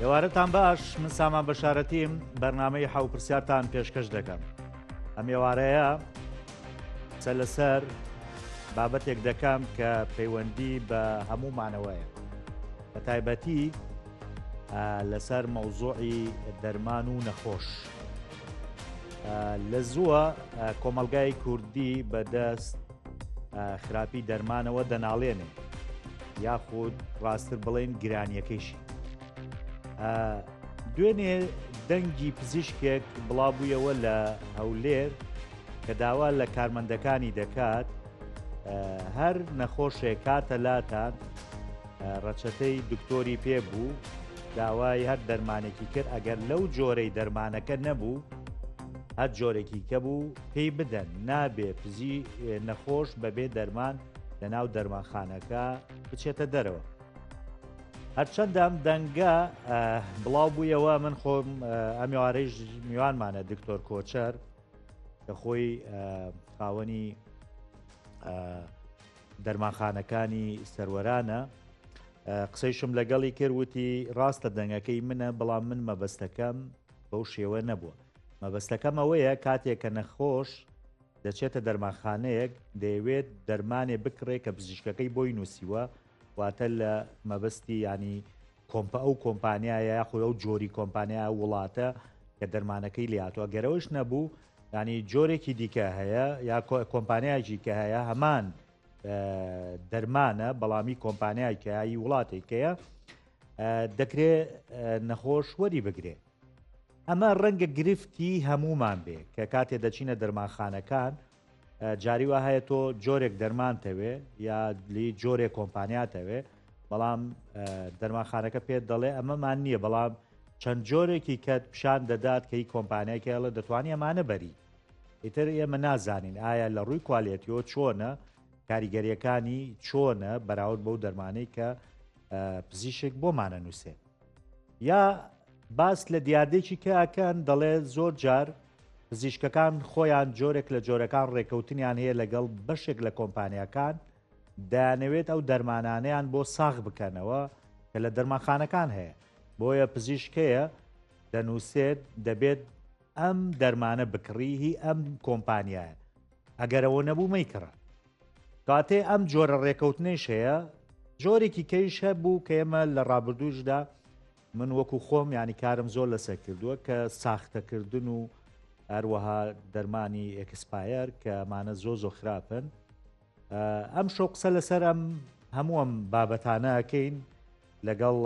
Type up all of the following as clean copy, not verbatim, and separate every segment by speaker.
Speaker 1: ئێوارەتان باش من سامان بەشارەتیم بەرنامەی حەو پرسیارتان پێشکەش دەکەم ئەم ئێوارەیە قسە لەسەر بابەتێک دەکەم کە پەیوەندی بە هەموومانەوەیە بە تایبەتی لەسەر مەوزوعی دەرمان و نەخۆش لە زووە کۆمەلگای کوردی بەدەست خراپی دەرمانەوە دەناڵێنێ یاخود ڕاستتر بڵێن گرانیەکەیشی دوێنێ دەنگی پزیشکێک بڵاوبوویەوە لە هەولێر کە داوا لە کارمەندەکانی دەکات هەر نەخۆشێک کاتە لاتان ڕەچەتەی دکتۆری پێ بوو داوای هەر دەرمانێکی کرد ئەگەر لەو جۆرەی دەرمانەکە نەبوو هەر جۆرێکی کە بوو پێی بدەن نابێ پزی نەخۆش بەبێ دەرمان لەناو دەرمانخانەکە بچێتە دەرەوە. هەرچەندە ئەم دەنگە بڵاو بوویەوە من خۆم ئەمێوارەی میوانمانە دکتۆر کۆچەر کە خۆی خاوەنی دەرمانخانەکانی سەروەرانە قسەیشم لەگەڵی کرد وتی ڕاستە دەنگەکەی منە بەڵام من مەبەستەکەم بەو شێوە نەبووە مەبەستەکەم ئەوەیە کاتێک کە نەخۆش دەچێتە دەرمانخانەیەک دەیەوێت دەرمانێ بکڕێ کە پزیشکەکەی بۆی نووسیوە واتە لە مەبەستی ینی کۆمپە ئەو کۆمپانیایە یاخود ئەو جۆری کۆمپانیا وڵاتە کە دەرمانەکەی لاتوە گەرەوەش نەبوو ینی جۆرێکی دیکە هەیە یا کۆمپانیایکی کە هەیە هەمان دەرمانە بەڵامی کۆمپانیایکەی وڵاتێکەیە دەکرێ نەخۆش وەری بگرێ ئەمە ڕەنگە گرفتی هەموومان بێ کە کاتێ دەچینە دەرمانخانەکان جاری وا هەیە تۆ جۆرێک دەرمانتەوێ یا لی جۆرێک کۆمپانیاتەوێ بەڵام دەرمانخانەکە پێت دەڵێ ئەمەمان نییە بەڵام چەند جۆرێکی کەت پیشان دەدات کە هی کۆمپانیایکە ئەڵێ دەتوانی ئەمانە بەری ئیتر ئێمە نازانین ئایا لە ڕووی کوالێتیەوە چۆنە کاریگەریەکانی چۆنە بەراورد بەو دەرمانەی کە پزیشک بۆمانە نووسێ یا باس لە دیاردەیەکی کە ئەکەن دەڵێ زۆر جار پزیشکەکان خۆیان جۆرێک لە جۆرەکان ڕێکەوتنیان هەیە لەگەڵ بەشێک لە کۆمپانیاکان دەیانەوێت ئەو دەرمانانیان بۆ ساغ بکەنەوە کە لە دەرمانخانەکان هەیە بۆیە پزیشکەیە دەنووسێت دەبێت ئەم دەرمانە بکڕی هی ئەم کۆمپانیایە ئەگەر ئەوە نەبوو مەیکڕە کاتێ ئەم جۆرە ڕێکەوتنیش هەیە جۆرێکی کەیش هەبوو کە ئێمە لە ڕابردووشدا من وەکو خۆم ینی کارم زۆر لەسەر کردووە کە ساختەکردن و هەروەها دەرمانی expire کە ئەمانە زۆ زۆ خراپن ئەم شەو قسە لەسەر ئەم هەموو ئەم بابەتانەکەین لەگەڵ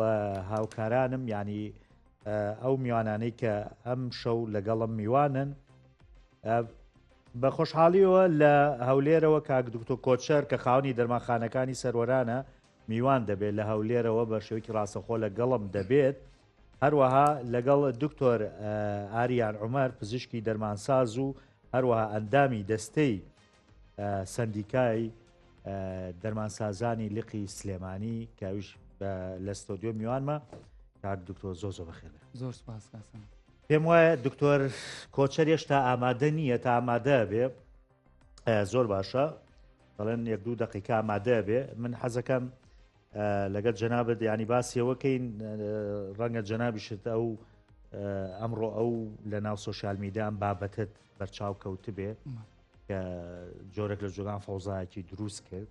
Speaker 1: هاوکارانم ینی ئەو میوانانەی کە ئەم شەو لەگەڵم میوانن بە خۆشحاڵیەوە لە هەولێرەوە کاک دکتۆر کۆچەر کە خاوەنی دەرمانخانەکانی سەروەرانە میوان دەبێت لە هەولێرەوە بە شێوەیەکی ڕاستەخۆ لەگەڵم دەبێت هەروەها لەگەڵ دکتۆر ئاریان عومەر پزیشکی دەرمانساز و هەروەها ئەندامی دەستەی سندیکای دەرمانسازانی لقی سلێمانی کاویش لە ستۆدیۆ میوانمە کاک دکتۆر زۆ زۆ بەخێر
Speaker 2: زۆر سپاس
Speaker 1: پێم وایە دکتۆر کۆچەر هێشتا ئامادە نییە تا ئامادە بێ زۆر باشە دەڵێن یەک دوو دقیقا ئامادە بێ من حەزەکەم لەگەڵ جەنابەت ینی باسیەوەکەین ڕەنگە جەنابیشت ئەو ئەمڕۆ ئەو لە ناو سوۆسیال میدیام بابەتت بەرچاو کەوتبێ کە جۆرێک لە جۆگان فەوزایەکی دروست کرد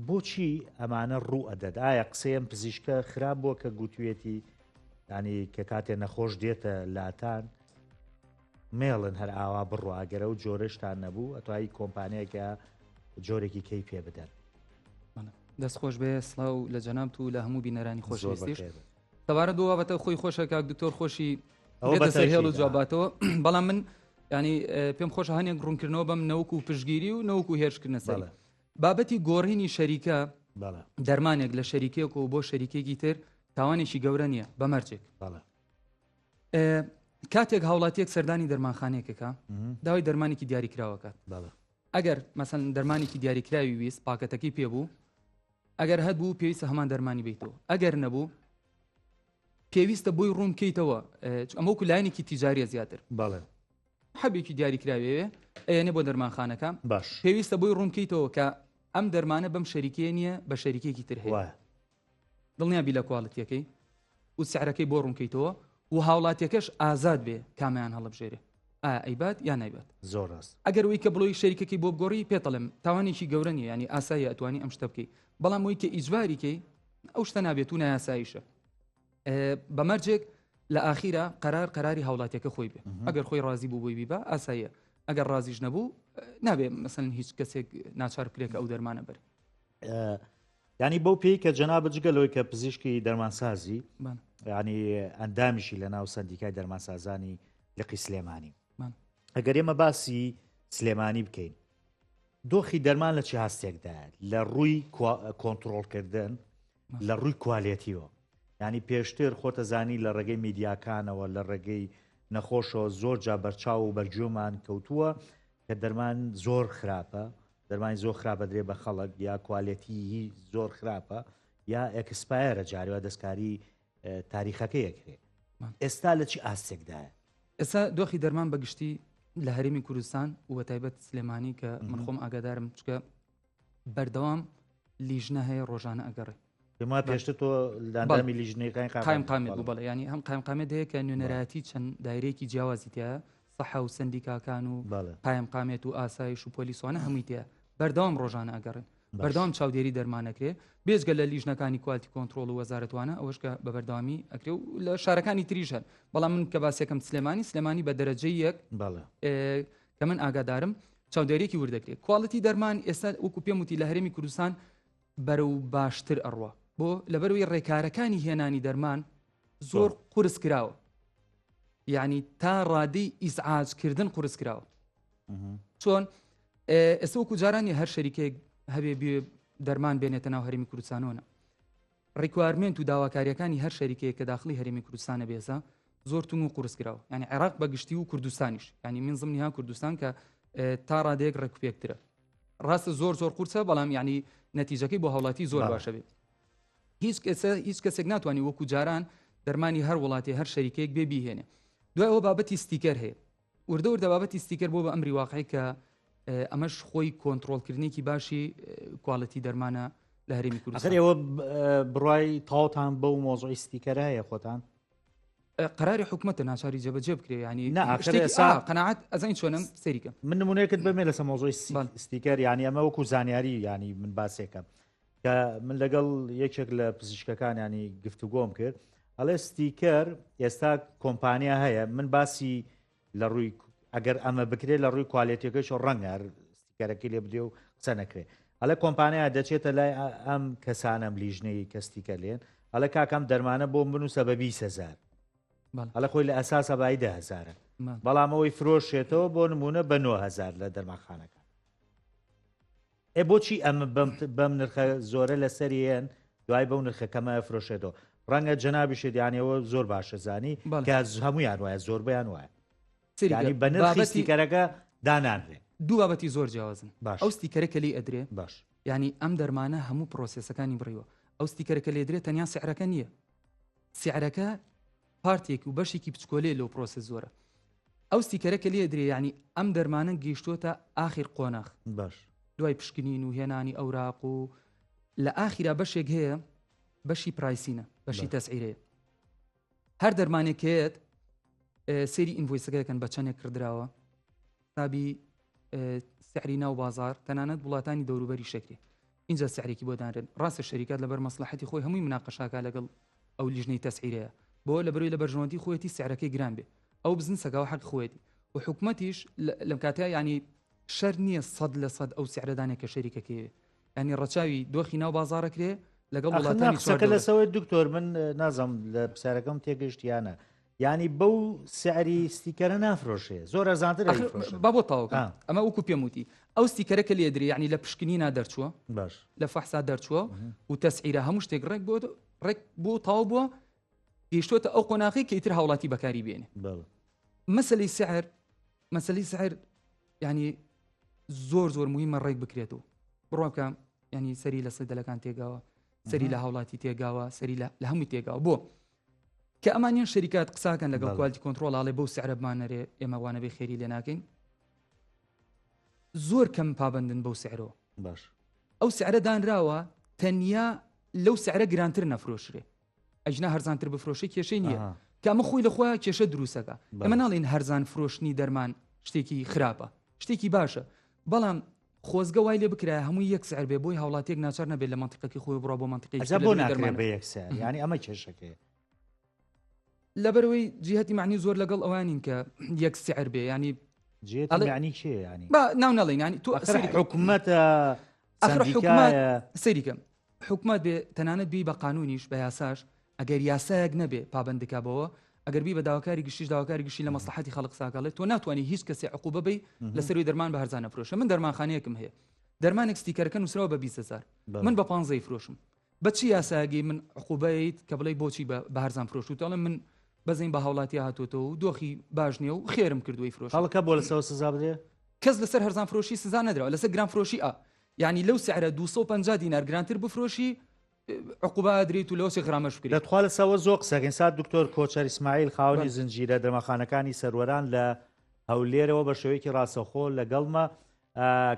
Speaker 1: بۆچی ئەمانە ڕوو ئەدەد ئایا قسەیەم پزیشکە خراپ بووە کە گوتوێتی ینی کە کاتێ نەخۆش دێتە لاتان مێڵن هەر ئاوا بڕوا گەرە و جۆرەشتان نەبوو ئەتوایی کۆمپانیایکە جۆرێکی کەی پێ بدەن.
Speaker 2: دەست خۆش بێ سڵاو لە جەنابت و لە هەموو بینەرانی خۆشەویستیش سەبارەت بۆ بابەتە خۆی خۆشە کاک دکتۆر خۆشی ئەوە سەر هێڵ و جواباتەوە بەڵام من ینی پێم خۆشە هەنێک ڕوونکردنەوە بەم نەوەک و پشگیری و نەوەک و هێرشکردنە سەر بابەتی گۆڕینی شەریکە دەرمانێک لە شەریکێک و بۆ شەریکێکی تر تاوانێکی گەورە نییە بە مەرجێک کاتێک هاوڵاتیەک سەردانی دەرمانخانەیەکەکە داوای دەرمانێکی دیاریکراوەکات ئەگەر مەسەن دەرمانێکی دیاریکراوی ویست پاکەتەکەی پێ بوو ئەگەر هەبوو پێویستە هەمان دەرمانی بیتەوە ئەگەر نەبوو پێویستە بۆی ڕوون بکەیتەوە ئەمە وەکو لایەنێکی تیجاریە زیاتر
Speaker 1: بەڵێ
Speaker 2: حەبێکی دیاریکراوێ ئەیەنێ بۆ دەرمانخانەکە
Speaker 1: باش
Speaker 2: پێویستە بۆی ڕوون بکەیتەوە کە ئەم دەرمانە بەم شەریکەیە نییە بە شەریکێکی تر هەیە
Speaker 1: وایە
Speaker 2: دڵنیابی لە کواڵتیەکەی. و سعرەکەی بۆ ڕوونکەیتەوە و هاوڵاتیەکەش ئازاد بێ کامیان هەڵبژێرێ ئایا ئەیبات یا نایبات.
Speaker 1: زۆر ڕاست.
Speaker 2: ئەگەر وەی کە بڵۆی شەریکەکەی بۆ بگۆڕی پێت ئەڵێم تاوانێکی گەورە نیە یانی ئاساییە ئەتوانی ئەم شتە بکەی بەڵام وەی کە ئیجباری کەی ئەو شتە نابێت و نایاساییشە بە مەرجێک لە ئاخیرا قەرار قەراری هاوڵاتیەکە خۆی بێ ئەگەر خۆی ڕازی بوو بۆی بیبا ئاساییە ئەگەر ڕازیش نەبوو نابێ مەسەن هیچ کەسێک ناچار بکرێت کە ئەو دەرمانە بەر
Speaker 1: ینی بەو پێی کە جەنابت جگە لەوەی کە پزیشکی دەرمانسازی ینی ئەندامیشی لە ناو سندیکای دەرمانسازانی لقی سلێمانی ئەگەر ئێمە باسی سلێمانی بکەین دۆخی دەرمان لە چی هاستێکدا لە ڕووی کۆنتترۆلکردن لە ڕووی کوالێتیەوە ینی پێشتر خۆتەزانی لە ڕێگەی میدیاکانەوە لە ڕێگەی نەخۆشەوە زۆر جا بەرچاو و بەرگوێمان کەوتووە کە دەرمان زۆر خراپە دەرمانی زۆر خراپ ئەدرێ بە خەڵک یا quality هی زۆر خراپە یا expire ە جارێ دەستکاری تاریخەکەی ئەکرێ ئێستا لە چی ئاستێکدایە؟
Speaker 2: ئێستا دۆخی دەرمان بە گشتی لە هەرێمی کوردستان و بە تایبەت سلێمانی کە من خۆم ئاگادارم چکە بەردەوام لیژنە هەیە ڕۆژانە ئەگەڕێ
Speaker 1: پێما پێشتر تۆ لاندامی لیژنەکانی
Speaker 2: قایم قامێت بوو بەڵێ ینی هەم قایم قامێت هەیە کە نوێنەرایەتی چەند دایرەیەکی جیاوازی تیا سەحە و سندیکاکان و قایم قامێت و ئاسایش و پۆلیسوانە هەمووی تیا بەردەوام ڕۆژانە ئەگەڕێن بەردەوام چاودێری دەرمانەکرێ بێجگە لە لیژنەکانی quality control و وەزارەتوانە ئەوەش کە بە بەردەوامی ئەکرێ و لە شارەکانی تریش هەن بەڵام من کە باسێکم سلێمانی سلێمانی بە دەرەجەی یەک کە من ئاگادارم چاودێریەکی وردەکرێت quality دەرمان ئێستا وەکو پێم وتی لە هەرێمی کوردستان بەرەو باشتر ئەڕوا بۆ لەبەرەوەی ڕێکارەکانی هێنانی دەرمان زۆر قورس کراوە یعنی تا ڕادەی ئیزعاجکردن قورس کراوە چۆن ئێستا وەکو جارانی هەر شەریکێک هەبێ بێ دەرمان بێنێتە ناو هەرێمی کوردستانەوە requirement و داواکاریەکانی هەر شەریکەیە کە داخلی هەرێمی کوردستانە بێزە زۆر تون و قورس کراوە یعنی عێراق بە گشتی و کوردستانیش یعنی من ضمنها کوردستان کە تا ڕادەیەک ڕێکوپێکترە ڕاستە زۆر زۆر قورسە بەڵام یعنی نەتیجەکەی بۆ هاوڵاتی زۆر باشە بێت هیچ کەسە هیچ کەسێک ناتوانانی وەکو جاران دەرمانی هەر وڵاتی هەر شەریکەیەک بێ بیهێنێ دوای ئەوە بابەتی ستیکەر هەیە وردە وردە بابەتی ستیکەر بۆ بە ئەمری واقعی کە ئەمەش خۆی کۆنتترۆلکردنێکی باشی quality دەرمانە لە هەرێمی
Speaker 1: کوردستان ئێوە بڕای تاوتان بەو مۆزۆی ستیکەرە هەیە خۆتان
Speaker 2: قەراری حکومەتە ناچاری جێبەجێ بکرێ ینی قەناعەت ئەزانی چۆنم سەیریکە
Speaker 1: من نمونەیەکت بەمێ لەسە مۆزۆی ستیکەر ینی ئەمە وەکو زانیاری ینی من باسێکم کە من لەگەڵ یەکێک لە پزیشکەکان ینی گفتوگۆم کرد ئەڵێ ستیکەر ئێستا کۆمپانیا هەیە من باسی لە ڕووی ئەگەر ئەمە بکرێت لە ڕووی quality ەکەش ڕەنگە ستیکەرەکەی لێ بدێ و قسە نەکرێ ئەڵێ کۆمپانیا دەچێتە لای ئەم کەسانەم لیژنەی کە ستیکەر لێن ئەڵێ کاکەم دەرمانە بۆم بنووسە بە 20هزار ئەڵێ خۆی لە ئەساسە بای دههزارە بەڵام ئەوەی فرۆشێتەوە بۆ نمونە بە 9هزار لە دەرماخانەکان ئێ بۆچی ئەمە بەم نرخە زۆرە لەسەری هێن دوای بەو نرخە کەمە فرۆشێتەوە ڕەنگە جەنابیشت یانەوە زۆر باشە زانی کە هەمویان وایە زۆربیان وایە ینی بە نرخی ستیکەرەکە دانانرێ
Speaker 2: دوو بابەتی زۆر جیاوازن باش ئەو ستیکەرە کە لی ئەدرێ
Speaker 1: باش
Speaker 2: ینی ئەم دەرمانە هەموو پرۆسێسەکانی بڕیوە ئەو ستیکەرە کە لێدرێ تەنیا سعرەکە نییە سعرەکە پارتێک و بەشێکی بچکۆلەیە لەو پرۆسە زۆرە ئەو ستیکەرە کە لێ درێ ینی ئەم دەرمانە گەیشتووەتە ئاخیر قۆناخ
Speaker 1: باش
Speaker 2: دوای پشکنین و هێنانی ئەوراق و لە ئاخیرا بەشێک هەیە بەشی pricing ە بەشی تەسعیرەیە هەر دەرمانێک هەیەت سێری invoice ەکەکەن بە چەندێک کردراوە حسابی سعری ناو بازار تەنانەت وڵاتانی دەوروبەری شەکرێ اینجا سعرێکی بۆ دانرێن ڕاستە شەریکات لەبەر مەسلحەتی خۆی هەمووی مناقەشاکە لەگەڵ ئەو لیژنەی تەسعیرەیە بۆ لە بەروی لە بەرژەوەندی خۆیەتی سعرەکەی گران بێ ئەو بزنسەکەەوە حەق خۆیەتی و حکومەتیش لەم کاتەیە ینی شەر نییە 100% ئەو سعرەدانێک کە شەریکەکەی ینی ڕەچاوی دۆخی ناو بازارەکرێ لەگەڵ وڵاتانی
Speaker 1: قسەکە لەسەوەی دکتۆر من نازم لە پرسیارەکەم تێگەشتیانە ینی بەو سعری ستیکەرە نافرۆشێ زۆر ئەرزانتر
Speaker 2: با بۆ تاوکە ئەمە وەکو پێم وتی ئەو ستیکەرە کە لێدرێ ینی لە پشکنینا دەرچووە
Speaker 1: باش
Speaker 2: لە فەحسا دەرچووە و تەسعیرە هەموو شتێک ڕێک بۆ ڕێک بۆ تاو بووە گەیشتوەتە ئەو قۆناغی کە ئیتر هاوڵاتی بەکاری بێنێ مەسلی سعر مەسلی سعر ینی زۆر زۆر مهمە ڕێک بکرێت و بڕوا بکە ینی سەری لە سەدەلەکان تێگاوە سەری لە هاوڵاتی تێگاوە سەری لە هەمووی تێگاوە بۆ کە ئەمانیان شەریکات قساکەن لەگەڵ quality control ئاڵێ بەو سعرە بمانەرێ ئێمە وانەبێ خێری لێ ناکەین زۆر کەم پابندن بەو سعرەوە
Speaker 1: باش
Speaker 2: ئەو سعرە دانراوە تەنیا لەو سعرە گرانتر نەفرۆشرێ. ئەگینا هەرزانتر بفرۆشی کێشەی نییە کە ئەمە خۆی لە خۆیان کێشە دروستەکە ئەمە ناڵین هەرزان فرۆشتنی دەرمان شتێکی خراپە شتێکی باشە بەڵام خۆزگە وای لێ بکرایە هەمووی یەک سعر بێ بۆی هاوڵاتیەک ناچار نەبێت لە مەنتیقەکەی خۆی بڕوا بۆ مەنتیقەیەکی
Speaker 1: ئەجا
Speaker 2: تر
Speaker 1: بۆ
Speaker 2: لە دووری
Speaker 1: ناکرێت
Speaker 2: دەرمان
Speaker 1: بە یەک سعر یانی ئەمە کێشەکەیە.
Speaker 2: لەبەرئەوەی جیهەتی مەعنی زۆر لەگەڵ ئەوان نین کە یەک سعر بێ یانی
Speaker 1: جیهەتی
Speaker 2: ئەڵێ
Speaker 1: مەعنی کێیە یانی؟
Speaker 2: با ناو نەڵێین یانی تۆ
Speaker 1: ئەخر
Speaker 2: سەیری کە
Speaker 1: حکومەتە
Speaker 2: ئەخر حکومەت
Speaker 1: سەندیکایە.
Speaker 2: سەیری کە حکومەت بێ تەنانەت بی بە قانونیش بە یاساش ئەگەر یاسایەک نەبێ پابەند دکا بەوە ئەگەر بی بە داواکاری گشتیش داواکاری گشتی لە مەسڵەحەتی خەڵک قسە ئەکا ئەڵێ تۆ ناتوانی هیچ کەسێ عقوبە بەی لەسەروی دەرمان بە هەرزان نەفرۆشە من دەرمانخانەیەکم هەیە دەرمانێک ستیکەرەکە نووسراوە بە 20 هەزار من بە پانزەی فرۆشم بە چی یاسایەگەی من عقوبەیت کە بڵێ بۆچی بە هەرزان فرۆشت ئەڵێ من بەزەین بە هاوڵاتی هاتووەتەوە و دۆخی باش نییە و خێرم کردووی فرۆش
Speaker 1: خەڵکە بۆ لەسەوە سزا بدرێ؟
Speaker 2: کەس لەسەر هەرزان فرۆشی سزا نەدراوە لەسەر گران فرۆشی ئا یعنی لەو سعرە 250 دینار گرانتر بفرۆشی عقوبە ئەدرێیت و لەوەچێ غرامەش بکرێیت.
Speaker 1: دەتخوا لەسەوە زۆر قسەکەین سات دکتۆر کۆچەر ئیسماعیل خاوەنی زنجیرە دەرمانخانەکانی سەروەران لە هەولێرەوە بە شێوەیەکی ڕاستەوخۆ لەگەڵمە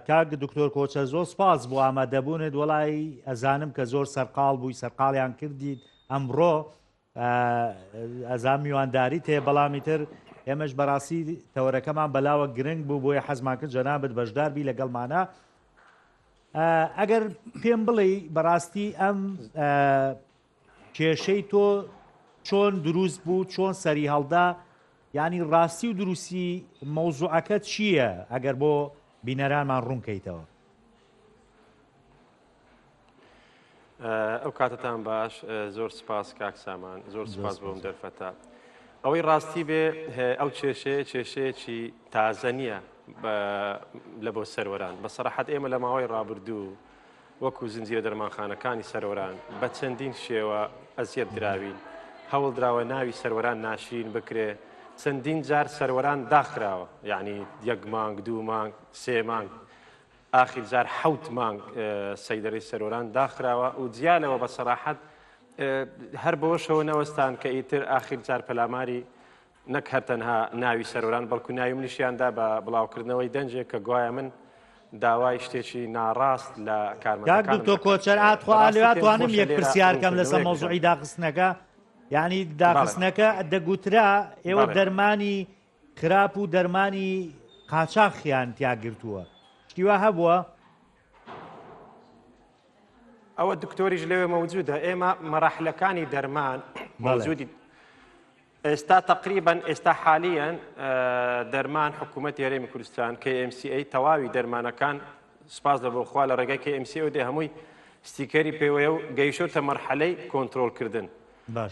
Speaker 1: کاک دکتۆر کۆچەر زۆر سپاس بۆ ئامادەبوونت وەڵی ئەزانم کە زۆر سەرقاڵ بووی سەرقاڵیان کردیت ئەمڕۆ ئەزان میوانداریت هەیە بەڵامی تر ئێمەش بەڕاستی تەوەرەکەمان بەلاوە گرنگ بوو بۆیە حەزمان کرد جەنابت بەشدار بی لەگەڵمانە ئەگەر پێم بڵێ بەڕاستی ئەم کێشەی تۆ چۆن دروست بوو چۆن سەری هەڵدا ینی ڕاستی و دروستی مەوزوعەکە چییە ئەگەر بۆ بینەرانمان ڕوونکەیتەوە؟
Speaker 3: ئەو کاتتان باش زۆر سپاس کاک سامان زۆر سپاس بۆم دەرفەتە ئەوەی ڕاستی بێ ئەو کێشەیە کێشەیەکی تازە نییە لە بۆ سەروەران بە سەراحەت ئێمە لە ماوەی ڕابردوو وەکو زنجیرە دەرمانخانەکانی سەروەران بە چەندین شێوە ئەزیەت دراوین هەوڵ دراوە ناوی سەروەران ناشرین بکرێ چەندین جار سەروەران داخراوە یعنی یەک مانگ دوو مانگ سێ مانگ ئاخیر جار حەوت مانگ سەیدەرەی سەرۆران داخراوە و جیا لەوە بە سەراحەت هەر بەوەشەوە نەوەستان کە ئیتر ئاخیر جار پەلاماری نەک هەر تەنها ناوی سەرۆران بەڵکو ناوی منیشیاندا بە بڵاوکردنەوەی دەنجێک کە گوایە من داوای شتێکی ناڕاست لە
Speaker 1: کاک
Speaker 3: کارمەندەکانم
Speaker 1: دکتۆر
Speaker 3: دەکەم.
Speaker 1: کۆچەر ئاتخوا
Speaker 3: بەڕاستی
Speaker 1: لێ
Speaker 3: پێم
Speaker 1: توانم
Speaker 3: خۆشە
Speaker 1: یەک
Speaker 3: لێرە
Speaker 1: پرسیار کەم لەسەر
Speaker 3: ڕوونکردنەوەیەک
Speaker 1: مەوزوعی
Speaker 3: بدەم.
Speaker 1: داخستنەکە یعنی
Speaker 3: بەڵێ.
Speaker 1: داخستنەکە دەگوترا ئێوە
Speaker 3: بەڵێ.
Speaker 1: دەرمانی خراپ و دەرمانی قاچاخیان تیا گرتووە شتی وا هەبووە؟
Speaker 3: ئەوە دکتۆریش لەوێ مەوجودە ئێمە مەراحلەکانی دەرمان مەوجودی ئێستا تقریبا ئێستا حالیان دەرمان حکوومەت هەرێمی کوردستان KMCA تەواوی دەرمانەکان سپاس لە بۆخوا لە ڕێگای KMCA دێ هەمووی ستیکەری پێوەیە و گەیشتە مەرحەلەی کۆنترۆڵکردن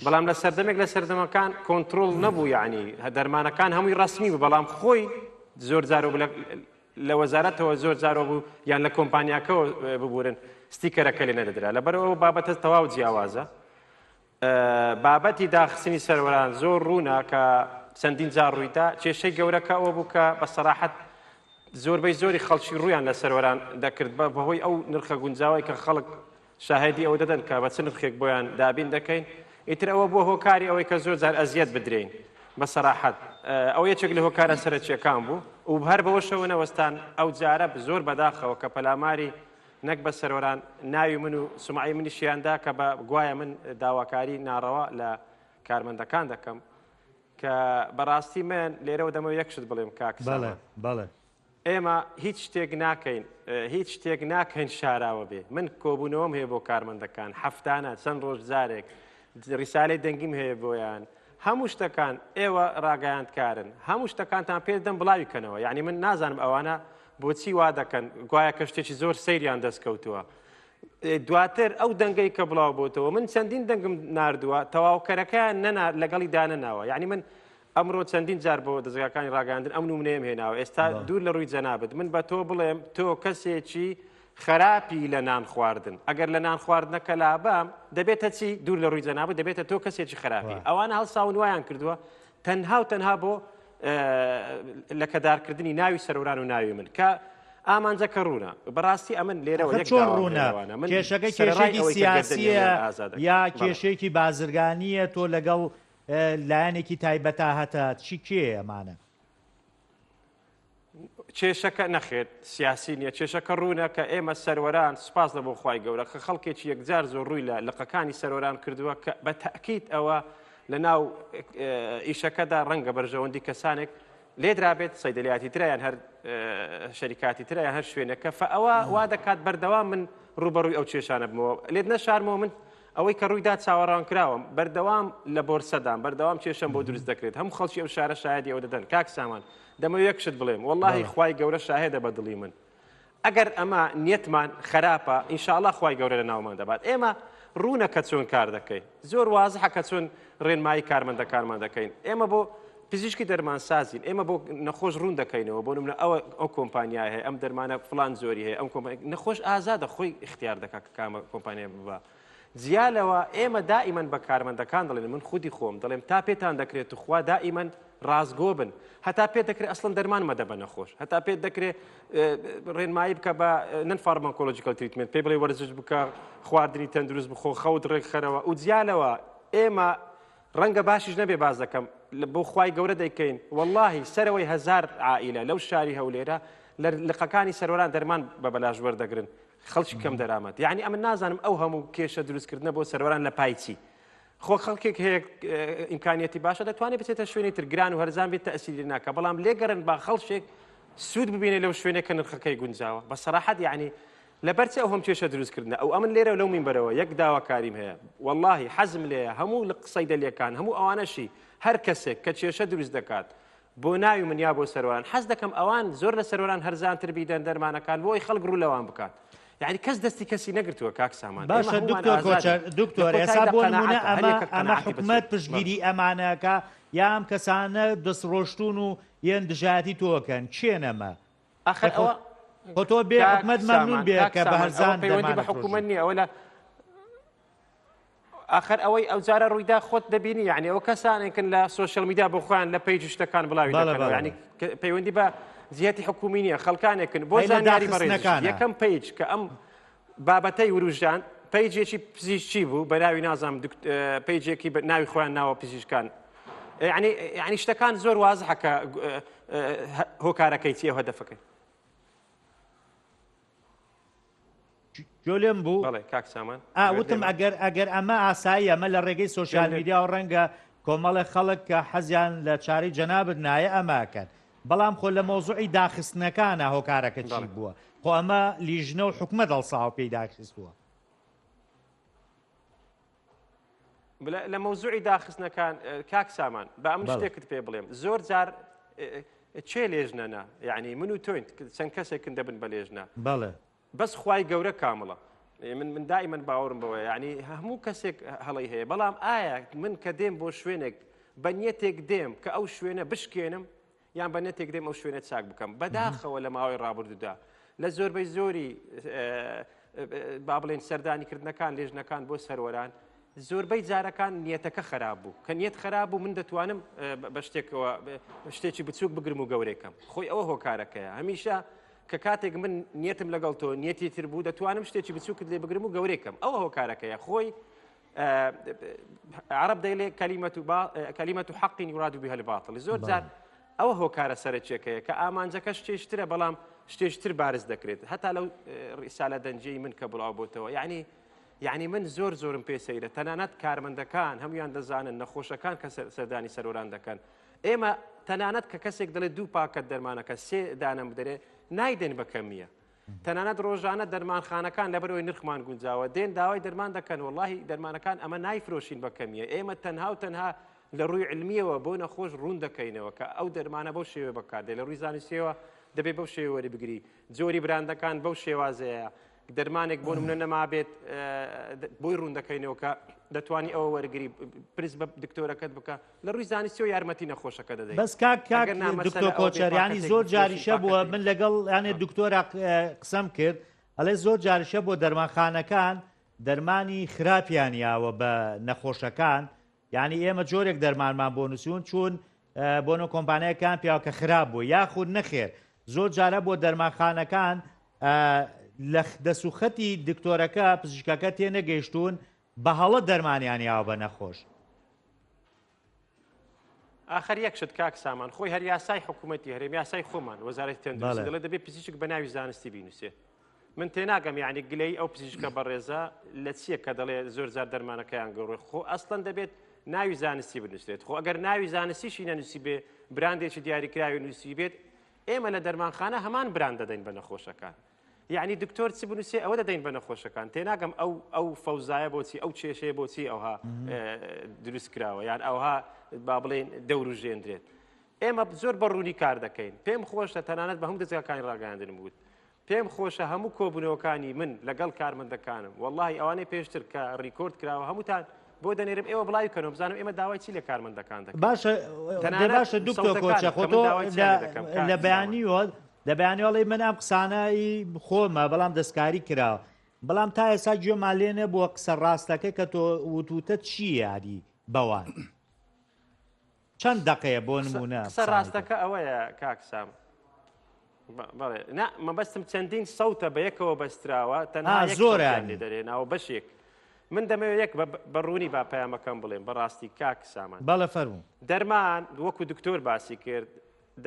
Speaker 3: بەڵام لە سەردەمێک لە سەردەمەکان کۆنترۆڵ نەبوو یعنی دەرمانەکان هەمووی ڕسمی بوو بەڵام خۆی زۆر جارۆ لە وەزارەتەوە زۆر جارۆ بوو یان لە کۆمپانیاکەەوە ببورن ستیکەرەکە لێ نەدەدرا لەبەرەوە بابەتە تەواو جیاوازە بابەتی داخستنی سەروەران زۆر ڕوونە کە چەندین جار ڕوویدا کێشەی گەورەکە ئەوە بوو کە بە سەراحەت زۆربەی زۆری خەڵکی ڕوویان لە سەروەران دەکرد بە بەهۆی ئەو نرخە گونجاوەی کە خەڵک شاهێدی ئەوە دەدەن کە بە چ نرخێک بۆیان دابین دەکەین ئیتر ئەوە بووە هۆکاری ئەوەی کە زۆر جار ئەزیەت بدرێین بە سەراحەت ئەوە یەکێک لە هۆکارە سەرەکییەکان بوو و هەر بەوەشەوە نەوەستان ئەو جارە زۆر بەداخەوە کە پەلاماری نەک بە سەرۆران ناوی من و سومعەی منیشیان دا کە بە گوایە من داواکاری ناڕەوا لە کارمەندەکان دەکەم کە بەڕاستی من لێرەوە دەمەوێت یەک شت بڵێم کاک
Speaker 1: بەڵێ بەڵێ
Speaker 3: ئێمە هیچ شتێک ناکەین هیچ شتێک ناکەین شاراوە بێ من کۆبوونەوەم هەیە بۆ کارمەندەکان هەفتانە چەند ڕۆژ جارێک ڕیسالەی دەنگیم هەیە بۆیان هەموو شتەکان ئێوە ڕاگەیاندکارن هەموو شتەکانتان پێ دەم بڵاوی کەنەوە یعنی من نازانم ئەوانە بۆچی وا دەکەن گوایە کە شتێکی زۆر سەیریان دەست کەوتووە دواتر ئەو دەنگەی کە بڵاو بۆتەوە من چەندین دەنگم ناردووە تەواوکەرەکەیان نەنا لەگەڵی دانەناوە یعنی من ئەمڕۆ چەندین جار بۆ دەزگاکانی ڕاگەاندن ئەم نمونەیەم هێناوە ئێستا دوور لە ڕووی جەنابت من بە تۆ بڵێم تۆ کەسێکی خراپی لە نان خواردن ئەگەر لە نان خواردنەکە لابام دەبێتە چی دوور لە ڕووی جەنابت دەبێتە تۆ کەسێکی خراپی ئەوانە هەڵساون وایان کردووە تەنها و تەنها بۆ لەکەدارکردنی ناوی سەرۆران و ناوی من کە ئامانجەکە ڕوونە بەڕاستی ئەمن لێرەوە
Speaker 1: چۆن ڕوونە کێشەکە کێشێکی سیاسیە یا کێشێکی بازرگانیە تۆ لەگەڵ لایەنێکی تایبەتا هەتە چی کێ ئەمانە؟
Speaker 3: کێشەکە نەخێر سیاسی نییە، کێشەکە ڕوونە کە ئێمە سەروەران سوپاس لە بۆ خوای گەورە کە خەڵکێکی یەکجار زۆر ڕووی لە لقەکانی سەروەران کردووە کە بە تەئکید ئەوە لە ناو ئیشەکەدا ڕەنگە بەرژەوەندی کەسانێک لێدرابێت سەیدەلیاتی ترە یان هەر شەریکاتی ترە یان هەر شوێنێکە فەئەوە وا دەکات بەردەوام من ڕووبەڕووی ئەو کێشانە بمەوە لێت نەشارمەوە من ئەوەی کە ڕوویدا چاوەڕوانکراوم بەردەوام لە بۆرسەدام بەردەوام کێشەم بۆ دروست دەکرێت هەموو خەڵکی ئەو شارە شایەدی ئەوە دەدەن کاک سامان دەمەوێت یەک شت بڵێم وەڵاهی خوای گەورە شاهێدە بە دڵی من ئەگەر ئەمە نیەتمان خراپە ئینشاءاللە خوای گەورە لە ناومان دەبات ئێمە ڕوونە کە چۆن کار دەکەین زۆر وازحە کە چۆن ڕێنمایی کارمەندەکانمان دەکەین ئێمە بۆ پزیشکی دەرمانسازین ئێمە بۆ نەخۆش ڕوون دەکەینەوە بۆ نمونە ئەوە ئەو کۆمپانیا هەیە ئەم دەرمانە فلان زۆری هەیە ئەم کۆمپانیا نەخۆش ئازادە خۆی اختیار دەکات کە کامە کۆمپانیا ببا جیا لەوە ئێمە دائیمەن بە کارمەندەکان دەڵێن من خودی خۆم دەڵێم تا پێتان دەکرێت توخوا دائیمەن ڕاستگۆ بن هەتا پێت دەکرێت ئەسڵەن دەرمان مەدە بە نەخۆش هەتا پێت دەکرێت ڕێنمایی بکە بە non pharmacological treatment پێی بڵێ وەرزش بکە خواردنی تەندروست بخۆ خەوت ڕێکخەرەوە و جیا لەوە ئێمە ڕەنگە باشیش نەبێ باس دەکەم بۆ خوای گەورە دەیکەین واللهی سەرەوەی هەزار عائیلە لەو شاری هەولێرە لە لقەکانی سەرۆران دەرمان بە بەلاش وەردەگرن خەڵکی کەم دەرامەت یعنی ئەمن نازانم ئەو هەموو کێشە دروستکردنە بۆ سەروەران لە پای چی خۆ خەڵکێک هەیە ئیمکانیەتی باشە دەتوانێت بچێتە شوێنی تر گران و هەرزان بێت تەسیری ناکە بەڵام لێگەڕن با خەڵکێک سوود ببینێ لەو شوێنێک کە نرخەکەی گونجاوە بە سەراحەت یعنی لەبەر چی ئەو هەم کێشە دروستکردنە ئەو ئەمن لێرە لەو مینبەرەوە یەک داواکاریم هەیە واللهی حەزم لێیە هەموو لە قسەی دەلیەکان هەموو ئەوانەشی هەر کەسێک کە کێشە دروست دەکات بۆ ناوی من یا بۆ سەروان حەز دەکەم ئەوان زۆر لە سەروان هەرزانتر بیدەن دەرمانەکان بۆی خەڵک ڕوو لەوان بکات یعنی کەس دەستی کەسی نەگرتووە کاک سامان
Speaker 1: باشە دکتۆر کۆچەر دکتۆر ئێستا بۆ نمونە ئەمە ئەمە حکومەت پشتگیری ئەمانەکە یا ئەم کەسانە دەست ڕۆشتون و یەن دژایەتی تۆکەن کێن ئەمە
Speaker 3: ئەخر ئەوە
Speaker 1: خۆ تۆ بێ حکومەت مەمنون بێ کە بە هەرزان
Speaker 3: پەیوەندی بە حکومەت نییە ئەوە لە ئاخر ئەوەی ئەوجارە ڕوویدا خۆت دەبینی یعنی ئەو کەسانێکن لە social media بۆ خۆیان لە page شتەکان بڵاوی دەکەنەوە یعنی پەیوەندی بە جیهەتی حکومی نییە خەڵکانێکن بۆ زانیاری بەڕێز یەکەم page کە ئەم بابەتەی وروژان page ێکی پزیشکی بوو بە ناوی نازانم page ێکی بە ناوی خۆیان ناوە پزیشکان یعنی یعنی شتەکان زۆر وازحە کە هۆکارەکەی چیە هەدەفەکەی
Speaker 1: گوێ لێم بوو؟
Speaker 3: بەڵێ کاک سامان.
Speaker 1: ئا وتم ئەگەر ئەگەر ئەمە ئاسایی ئەمە لە ڕێگەی social media و ڕەنگە کۆمەڵێک خەڵک کە حەزیان لە چارەی جەنابت نایە ئەمە ئەکەن بەڵام خۆ لە مەوزوعی داخستنەکانە هۆکارەکە چی بووە خۆ ئەمە لیژنە و حکومەت هەڵساوە پێی داخستووە.
Speaker 3: لە مەوزوعی داخستنەکان کاک سامان با ئەمن شتێکت پێ بڵێم زۆر جار چێ لێژنەنا یعنی من و تۆین چەند کەسێکن دەبن بە لێژنە
Speaker 1: بەڵێ
Speaker 3: بەس خوای گەورە کامڵە من من دائما باوەڕم بەوە یعنی هەموو کەسێک هەڵی هەیە بەڵام ئایا من کە دێم بۆ شوێنێک بە نیەتێک دێم کە ئەو شوێنە بشکێنم یان بە نەتێک دێم ئەو شوێنە چاک بکەم بەداخەوە لە ماوەی ڕابردوودا لە زۆربەی زۆری با بڵێن سەردانیکردنەکان لێژنەکان بۆ سەروەران زۆربەی جارەکان نیەتەکە خراپ بوو کە نیەت خراپ بوو من دەتوانم بە شتێکەوە شتێکی بچووک بگرم و گەورەکەم خۆی ئەوە هۆکارەکەیە هەمیشە کە کاتێک من نیەتم لەگەڵ تۆ نیەتی تر بوو دەتوانم شتێکی بچووکت لێ بگرم و گەورەکەم ئەوە هۆکارەکەیە خۆی عرب دەیڵێ کەلیمەت و کەلیمەت و حەقی یوراد بها الباطل زۆر جار ئەوە هۆکارە سەرەکیەکەیە کە ئامانجەکە شتێشترە بەڵام شتێشتر بارز دەکرێت هەتا لەو ڕیسالە دەنجەی من کە بڵاو بۆتەوە یعنی یعنی من زۆر زۆرم پێ سەیرە تەنانەت کارمەندەکان هەمویان دەزانن نەخۆشەکان کە سەردانی سەرۆران دەکەن ئێمە تەنانەت کە کەسێک دەڵێت دوو پاکەت دەرمانەکە سێ دانەم بدەرێ نایدەن بە کەمیە تەنانەت ڕۆژانە دەرمانخانەکان لەبەرئەوەی نرخمان گونجاوە دێن داوای دەرمان دەکەن وەڵاهی دەرمانەکان ئەمە نایفرۆشین بە کەمیە ئێمە تەنها و تەنها لە ڕووی علمیەوە بۆ نەخۆش ڕوون دەکەینەوە کە ئەو دەرمانە بەو شێوە بەکاردێ لە ڕووی زانستیەوە دەبێ بەو شێوە وەری بگری جۆری براندەکان بەو شێوازەیە دەرمانێک بۆ نمونە نەمابێت بۆی ڕوون دەکەینەوە کە دەتوانی ئەوە وەرگری پرس بە دکتۆرەکەت بکە لە ڕووی زانستیەوە یارمەتی نەخۆشەکە دەدەین.
Speaker 1: بەس کاک کاک
Speaker 3: ئەگەر نا مەسەلە
Speaker 1: دکتۆر
Speaker 3: ئەوە بێ
Speaker 1: کۆچەر یانی
Speaker 3: پاکەتێک
Speaker 1: زۆر
Speaker 3: بفرۆشین
Speaker 1: جاریشە بووە
Speaker 3: پاکەتێک
Speaker 1: من لەگەڵ یانێ دکتۆرا قسەم کرد ئەڵێ زۆر جاریشە بۆ دەرمانخانەکان دەرمانی خراپیان یاوە بە نەخۆشەکان یعنی ئێمە جۆرێک دەرمانمان بۆ نووسیون چون بۆنە کۆمپانیاکان پیاوە کە خراپ بوو یاخود نەخێر زۆر جارە بۆ دەرمانخانەکان لە دەسوخەتی دکتۆرەکە پزیشکەکە تێنەگەیشتوون بە هەڵە دەرمانیان یاوە بە نەخۆش.
Speaker 3: ئاخر یەک شت کاک سامان، خۆی هەر یاسای حکوومەتی هەرێم، یاسای خۆمان، وەزارەتی تەندروستی دەڵێ دەبێ پزیشک بە ناوی زانستی بینووسێ. من تێناگەم یعنی گلەی ئەو پزیشکە بەڕێزە لە چییە کە دەڵێ زۆر جار دەرمانەکەیان گەڕێ خۆ ئەسڵەن دەبێت ناوی زانستی بنووسرێت خۆ ئەگەر ناوی زانستیشی نەنووسی بێ براندێکی دیاریکراوی نووسی بێت ئێمە لە دەرمانخانە هەمان براند دەدەین بە نەخۆشەکان یعنی دکتۆر چ بنووسێ ئەوە دەدەین بە نەخۆشەکان تێناگەم ئەو ئەو فەوزایە بۆچی ئەو کێشەیە بۆچی ئەوها دروست کراوە یان ئەوها با بڵێن دەوروژێندرێت ئێمە زۆر بە ڕوونی کار دەکەین پێم خۆشە تەنانەت بە هەموو دەزگاکانی ڕاگەیاندنم وت پێم خۆشە هەموو کۆبوونەوەکانی من لەگەڵ کارمەندەکانم وەڵاهی ئەوانەی پێشتر کە ڕیکۆرد کراوە هەمووتان بۆ دەنێرم ئێوە بڵاوی کەنەوە بزانم ئێمە داوای چی لە کارمەندەکان دەکەین
Speaker 1: باشە دە باشە دکتۆر کۆچە خۆ تۆ لە بەیانیوە لە بەیانیوە ئەڵێی من ئەم قسانە ئی خۆمە بەڵام دەستکاری کراوە بەڵام تا ئێستا گوێمان لێ نەبووە قسە ڕاستەکە کە تۆ وتوتە چییە ئەدی بەوان چەند دەقەیە بۆ نمونە
Speaker 3: قسە ڕاستەکە ئەوەیە کاک سام بەڵێ نا مەبەستم چەندین سەوتە بە یەکەوە بەستراوە تەنها
Speaker 1: زۆریان
Speaker 3: لێ دەرێناوە بەشێک من دەمەوێت یەک بە ڕوونی با پەیامەکەم بڵێم بەڕاستی کاک سامان
Speaker 1: بەڵێ فەرموو
Speaker 3: دەرمان وەکو دکتۆر باسی کرد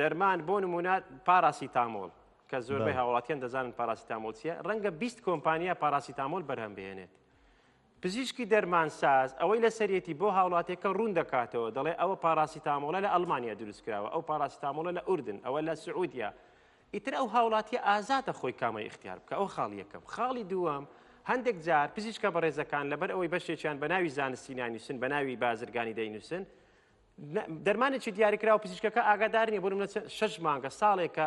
Speaker 3: دەرمان بۆ نمونە پاراسیتامۆل کە زۆربەی هاوڵاتیان دەزانن پاراسیتامۆل چییە ڕەنگە 20 کۆمپانیا پاراسیتامۆل بەرهەم بهێنێت پزیشکی دەرمانساز ئەوەی لەسەریەتی بۆ هاوڵاتیەکە ڕوون دەکاتەوە، دەڵێ ئەوە پاراسیتامۆڵە لە ئەڵمانیا دروستکراوە، ئەو پاراسیتامۆڵە لە ئوردن، ئەوە لە سعودیا. ئیتر ئەو هاوڵاتیە ئازادە خۆی کامەی ئیختیار بکا، ئەوە خاڵی یەکەم. خاڵی دووەم، هەندێک جار پزیشکە بەڕێزەکان لەبەر ئەوەی بەشێکیان بە ناوی زانستی نانووسن، بە ناوی بازرگانی دەینووسن، دەرمانێکی دیاریکراو پزیشکەکە ئاگادار نییە بۆ نمونە شەش مانگە ساڵێکە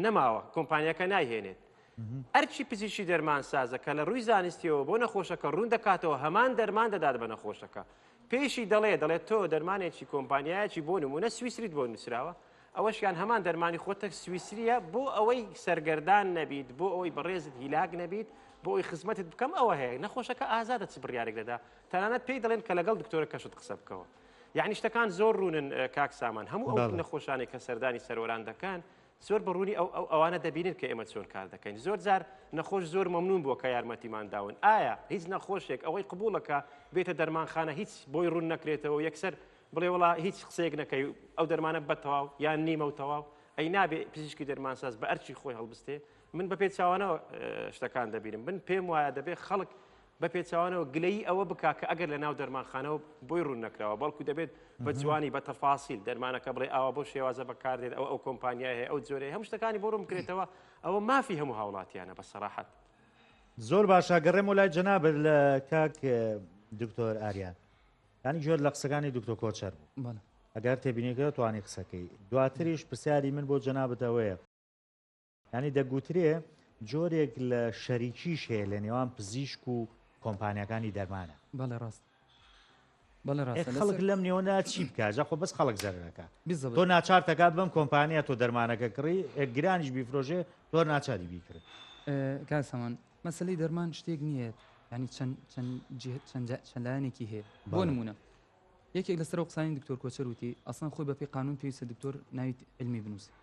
Speaker 3: نەماوە کۆمپانیاکە نایهێنێت ئەرچی پزیشکی دەرمانسازە کە لە ڕووی زانستیەوە بۆ نەخۆشەکە ڕوون دەکاتەوە هەمان دەرمان دەدات بە نەخۆشەکە پێشی دەڵێ دەڵێت تۆ دەرمانێکی کۆمپانیایەکی بۆ نمونە سویسریت بۆ نووسراوە ئەوەشیان هەمان دەرمانی خۆتە سویسریە بۆ ئەوەی سەرگەردان نەبیت بۆ ئەوەی بەڕێزت هیلاک نەبیت بۆ ئەوی خزمەتت بکەم ئەوە هەیە نەخۆشەکە ئازادە چ بڕیارێک دەدا تەنانەت پێی دەڵێن کە لەگەڵ دکتۆرەکەشت قسە بکەوە یعنی شتەکان زۆر ڕوونن کاک سامان هەموو ئەو نەخۆشانێک کە سەردانی سەرۆران دەکەن زۆر بە ڕوونی ئەو ئەو ئەوانە دەبینن کە ئێمە چۆن کار دەکەین زۆر جار نەخۆش زۆر مەمنون بووە کە یارمەتیمان داون ئایا هیچ نەخۆشێک ئەوەی قبوڵەکە بێتە دەرمانخانە هیچ بۆی ڕوون نەکرێتەوە یەکسەر بڵێ وڵا هیچ قسەیەک نەکەی ئەو دەرمانە بە تەواو یان نیمە و تەواو ئەی نابێ پزیشکی دەرمانساز بە ئەرچی خۆی هەڵبستێ من بە پێچوانەوە شتەکان دەبینم من پێم وایە دەبێ خەڵک بە پێچەوانەوە گلەیی ئەوە بکا کە ئەگەر لە ناو دەرمانخانەوە بۆی ڕوون نەکراوە، بەڵکو دەبێت بە جوانی بە تەفاسیل دەرمانەکە بڵێ ئاوا بەو شێوازە بەکاردێت، ئەوە ئەو کۆمپانیای هەیە، ئەو جۆرەیە، هەموو شتەکانی بۆ ڕوون بکرێتەوە، ئەوە مافی هەموو هاوڵاتیانە بە سەراحەت.
Speaker 1: زۆر باشە گەڕێمەوە لای جەنابت لە کاک دکتۆر ئاریان یانی گوێت لە قسەکانی دکتۆر کۆچەر بوو ئەگەر تێبینیەکە توانی قسەکەی دواتریش پرسیاری من بۆ جەنابت ئەوەیە یانی دەگوترێ جۆرێک لە شەریکیش هەیە لە نێوان پزیشک و کۆمپانیاکانی دەرمانە.
Speaker 2: بەڵێ ڕاست. بەڵێ ڕاستە.
Speaker 1: خەڵک لەم نێوەندا چی بکات جا خۆ بەس خەڵک زەرەکە تۆ ناچار دەکات بەم کۆمپانیا تۆ دەرمانەکە کڕی گرانیش بیفرۆشێ تۆ ناچاری بیکڕی.
Speaker 2: کاک سامان مەسەلەی دەرمان شتێک نییە ینی چەند چەند چەند چەند لایەنێکی هەیە بۆ نمونە یەکێک لەسەر قسانی دکتۆر کۆچەر وتی ئەسڵەن خۆی بەپێی قانون پێویستە دکتۆر ناوی علمی بنووسێ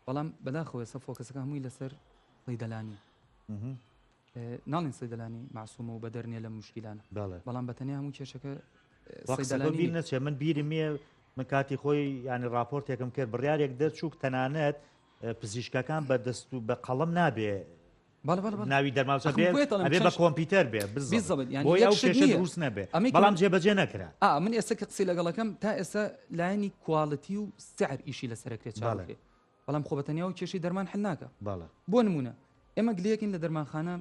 Speaker 2: بەڵام بەداخەوە ئێستا فۆکەسەکە هەمووی لەسەر صیدەلانی ناڵین صیدەلانی معسومە و بەدەر نییە لە مشکیلانە بەڵام بە تەنیا هەموو کێشەکە
Speaker 1: صیدەلانی بیر نەچێ من بیرم نییە من کاتی خۆی ینی راپۆرتێکم کرد بڕیارێک دەرچوو تەنانەت پزیشکەکان بە دەست و بە قەڵم نابێ ناوی دەرمان ئەبێ بە کۆمپیوتەر بێ بزەبت بۆی ئەو کێشە دروست نەبێ بەڵام جێبەجێ نەکرا
Speaker 2: ئا من ئێستا کە قسەی لەگەڵەکەم تا ئێستا لایەنی quality و سعر ئیشی لەسەرەکرێت چاوەکرێ بەڵام خۆ بە تەنیا و کێشەی دەرمان حل ناکە بۆ نمونە ئێمە گلەیەکین لە دەرمانخانە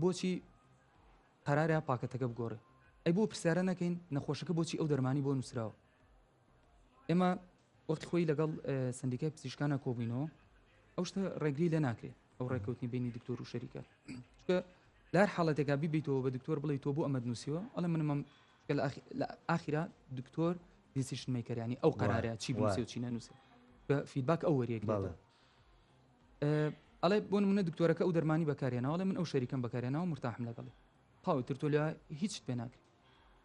Speaker 2: بۆچی قەرارە پاکەتەکە بگۆڕێ ئەی بۆ پرسیارە نەکەین نەخۆشەکە بۆچی ئەو دەرمانی بۆ نووسراوە ئێمە وەختی خۆی لەگەڵ سندیکای پزیشکانە کۆبووینەوە ئەو شتە ڕێگری لێ ناکرێت ئەو ڕێککەوتنی بینی دکتۆر و شەریکە چونکە لە هەر حاڵەتێکا بیبیتەوە بە دکتۆر بڵێ تۆ بۆ ئەمەد نووسیوە ئەڵێ منمەم لە ئاخیرا دکتۆر decision maker ینی ئەو قەرارە چی بنووسێ و چی نەنووسێ feedback ئەو وەریەگرێتەوە ئەڵێ بۆ نمونە دکتۆرەکە ئەو دەرمانی بەکارێنەوە ئەڵێ من ئەو شەریکەم بەکارێنەوە مرتاحم لەگەڵی تاوی تر تۆ لە هیچ پێ ناکرێت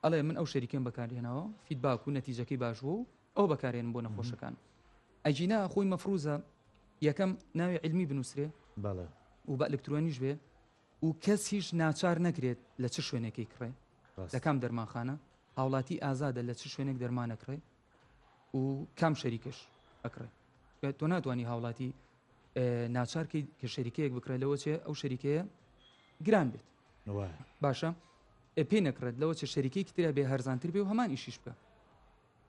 Speaker 2: ئەڵێ من ئەو شەریکەم بەکارهێناوە feedback و نەتیجەکەی باش بوو و ئەو بەکارێنم بۆ نەخۆشەکان ئەگینا خۆی مەفروزە یەکەم ناوی علمی بنووسرێ
Speaker 1: بەڵێ
Speaker 2: و بە ئەلکترۆنیش بێ و کەس هیچ ناچار نەکرێت لە چ شوێنێکی کڕێ لە کام دەرمانخانە هاوڵاتی ئازادە لە چ شوێنێک دەرمانەکڕێ. و کام شەریکەش ئەکڕێ تۆ ناتوانانی هاوڵاتی ناچارکەی کە شەریکەیەک بکڕێت لەوە چێ ئەو شەریکەیە گران بێت باشە پێی نەکڕێت لەوە چێ شەریکەیەکی ترە بێ هەرزانتر بێ و هەمان ئیشیش بکە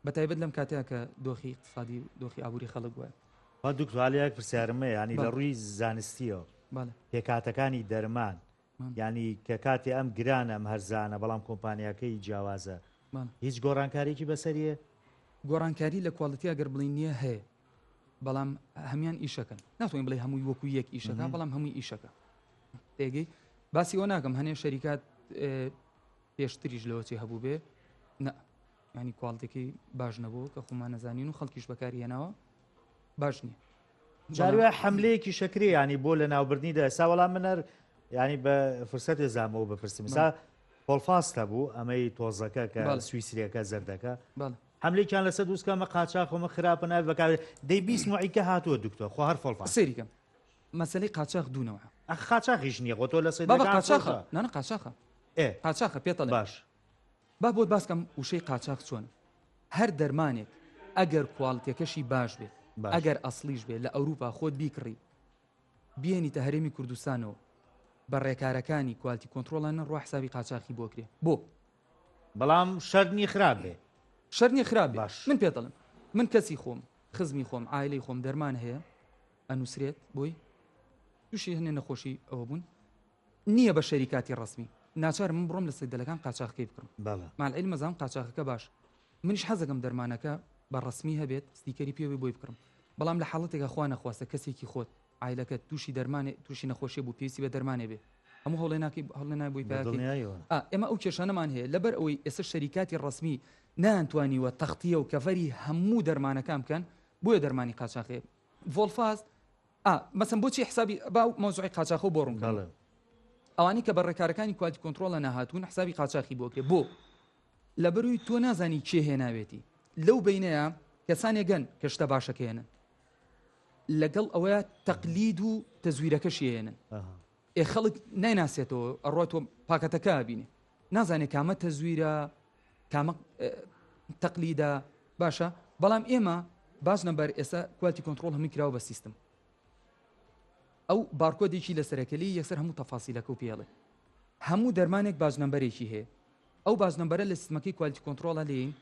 Speaker 2: بە تایبەت لەم کاتەیە کە دۆخی اقتصادی و دۆخی ئابووری خەڵک وایە.
Speaker 1: با دکتۆر عەلی یەک پرسیارم هەیە ینی لە ڕووی زانستیەوە پێکاتەکانی دەرمان ینی کە کاتێ ئەم گرانە ئەم هەرزانە بەڵام کۆمپانیاکەی جیاوازە هیچ گۆڕانکاریی بەسەریە؟
Speaker 2: گۆڕانکاری لە quality ئەگەر بڵین نییە هەیە بەڵام هەمان ئیشەکەن ناتوانین بڵێ هەمووی وەکو یەک ئیشەکە بەڵام هەمووی ئیشەکە تێگەی باسی ئەوە ناکەم هەنێ شەریکات پێشتریش لەوە چی هەبوو بێ نە ینی quality ەکەی باش نەبوو کە خۆمان نەزانین و خەڵکیش بەکاری هێناوە باش نییە.
Speaker 1: جاروە حملەیەکی شەکری ینی بۆ لە ناوبردنی دە ئێستا وەڵام منەر ینی بە فرسەتێ زامەوە بپرسم سا پۆڵفاست هەبوو ئەمەی تۆزەکە کە سویسریەکە زەردەکە حملێکیان لەسەر دووسکەمە قاچاخۆمە خراپە ناوی بەکار دەی 20 نوعیکە هاتووە دکتۆر خۆ هەر فۆڵفاست
Speaker 2: سەیریکەم مەسەلەی قاچاخ دوو نەوعە.
Speaker 1: ئەخ قاچاخیش نییە خۆ تۆ لە
Speaker 2: بابە
Speaker 1: سەیدەکان
Speaker 2: قاچاخە
Speaker 1: خۆشە.
Speaker 2: نانا قاچاخە
Speaker 1: ئێ
Speaker 2: قاچاخە پێت ئەڵێم.
Speaker 1: باش.
Speaker 2: با بۆت باس کەم وشەی قاچاخ چۆنە هەر دەرمانێک ئەگەر quality ەکەشی باش بێت
Speaker 1: باش.
Speaker 2: ئەگەر ئەسڵیش بێت لە ئەوروپا خۆت بیکڕی بیێنیتە هەرێمی کوردستانەوە بە ڕێکارەکانی quality control ە نەڕوا حسابی قاچاخی بۆ کرێ بۆ؟
Speaker 1: بەڵام شەرت نییە خراپ بێ.
Speaker 2: شەرت نییە خراپ بێ.
Speaker 1: باش.
Speaker 2: من پێت ئەڵێم من کەسی خۆم خزمی خۆم عایلەی خۆم دەرمان هەیە ئەنووسرێت بۆی تووشی هەنێ نەخۆشی ئەوە بوون نییە بە شەریکاتی ڕسمی ناچار من بڕۆم لە سەیدەلەکان قاچاخەکەی بکڕم مع العلم ئەزانم قاچاخەکە باش منیش حەزەکەم دەرمانەکە بە ڕسمی هەبێت ستیکەری پێوەی بۆی بکڕم بەڵام لە حاڵەتێکە خوا نەخواستە کەسێکی خۆت عایلەکەت تووشی دەرمانێ تووشی نەخۆشی بوو پێویستی بە دەرمانێ بێ هەموو هەوڵێ ناکەی هەوڵێ نای بۆی پاکەی ئێمە ئەو کێشانەمان هەیە لەبەر ئەوەی ئێستا شەریکاتی ڕسمی نەیانتوانیوە تەختیە و کەڤەری هەموو دەرمانەکان بکەن بۆیە دەرمانی قاچاخێ ڤۆڵفاست ئا مەسەن بۆچی حسابی با مەوزوعی قاچاخە بۆ ڕوون کەم ئەوانەی کە بە ڕێکارەکانی quality control ە نەهاتوون حسابی قاچاخی بۆ کرێ بۆ لەبەروی تۆ نازانی کێ هێناوێتی لەو بینەیە کەسانێک گەن کە شتە باشەکە هێنن لەگەڵ ئەوەیە تەقلید و تەزویرەکەشی هێنن ئێ خەڵک نایناسێتەوە ئەڕۆ تۆ پاکەتەکە بینێ نازانێ کامە تەزویرە کامە تەقلیدە باشە بەڵام ئێمە باش نەمبەر ئێستا quality control هەمووی کراوە بە سیستم ئەو بارکۆدێکی لەسەرەکەلی یەکسەر هەموو تەفاسیلەکە و پێڵێ هەموو دەرمانێک باج نەمبەرێکی هەیە ئەو باج نەمبەرە لە سیستمەکەی quality control ە لێین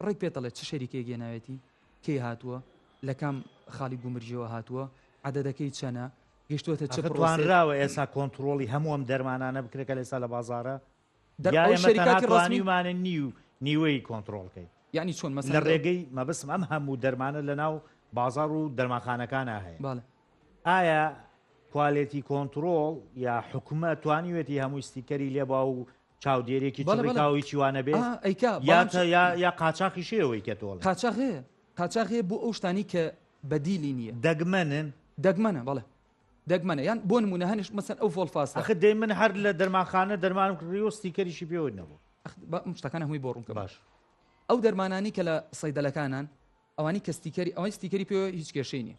Speaker 2: ڕێک پێتەڵێت چ شەریکەیەک هێناوێتی کەی هاتووە لە کام خاڵی گومرگیەوە هاتووە عەدەدەکەی چەنە گەشتووەتە چ
Speaker 1: ئاخر
Speaker 2: پرۆسەیەک.
Speaker 1: توانراوە ئێستا کۆنتڕۆڵی هەموو ئەم دەرمانانە بکرێت کە لە ئێستا لە بازاڕە؟
Speaker 2: دەر
Speaker 1: یا
Speaker 2: ئەو
Speaker 1: ئێمە تەنها
Speaker 2: شەریکاتی ڕەسمی
Speaker 1: توانیومانە نیو نیوەی کۆنتڕۆڵ کەین؟
Speaker 2: یەعنی چۆن
Speaker 1: لە
Speaker 2: مەسەلەن لە
Speaker 1: ڕێگەی مەبەستم ئەم هەموو دەرمانە لە ناو بازاڕ و دەرمانخانەکانا هەیە
Speaker 2: بەڵێ.
Speaker 1: ئایا quality control یا حکومەت توانیوێتی هەمووی ستیکەری لێبا و چاودێریەکی
Speaker 2: بەڵێ
Speaker 1: چڕی
Speaker 2: بەڵێ
Speaker 1: کاوە هیچی وا نەبێ
Speaker 2: ئا ئەیکا
Speaker 1: یا
Speaker 2: بەڵام
Speaker 1: تە یا یا قاچاخیش هەیە ئەوەی کە تۆ ئەڵێی؟
Speaker 2: قاچاخ هەیە قاچاخ هەیە بۆ ئەو شتانەی کە بەدیلی نییە.
Speaker 1: دەگمەنن؟
Speaker 2: دەگمەنە بەڵێ دەگمەنە یان بۆ نمونە هەنیش مەسەن ئەو ڤۆڵفاستە.
Speaker 1: ئەخر دەی من هەر لە دەرمانخانە دەرمانم کڕی و ستیکەریشی پێوە نەبوو.
Speaker 2: ئەخ با ئەم شتەکان هەمووی بۆ ڕوون کەمەوە.
Speaker 1: باش.
Speaker 2: ئەو دەرمانانەی کە لە سەیدەلەکانان ئەوانەی کە ستیکەری ئەوەی ستیکەری پێوە هیچ کێشەی نییە.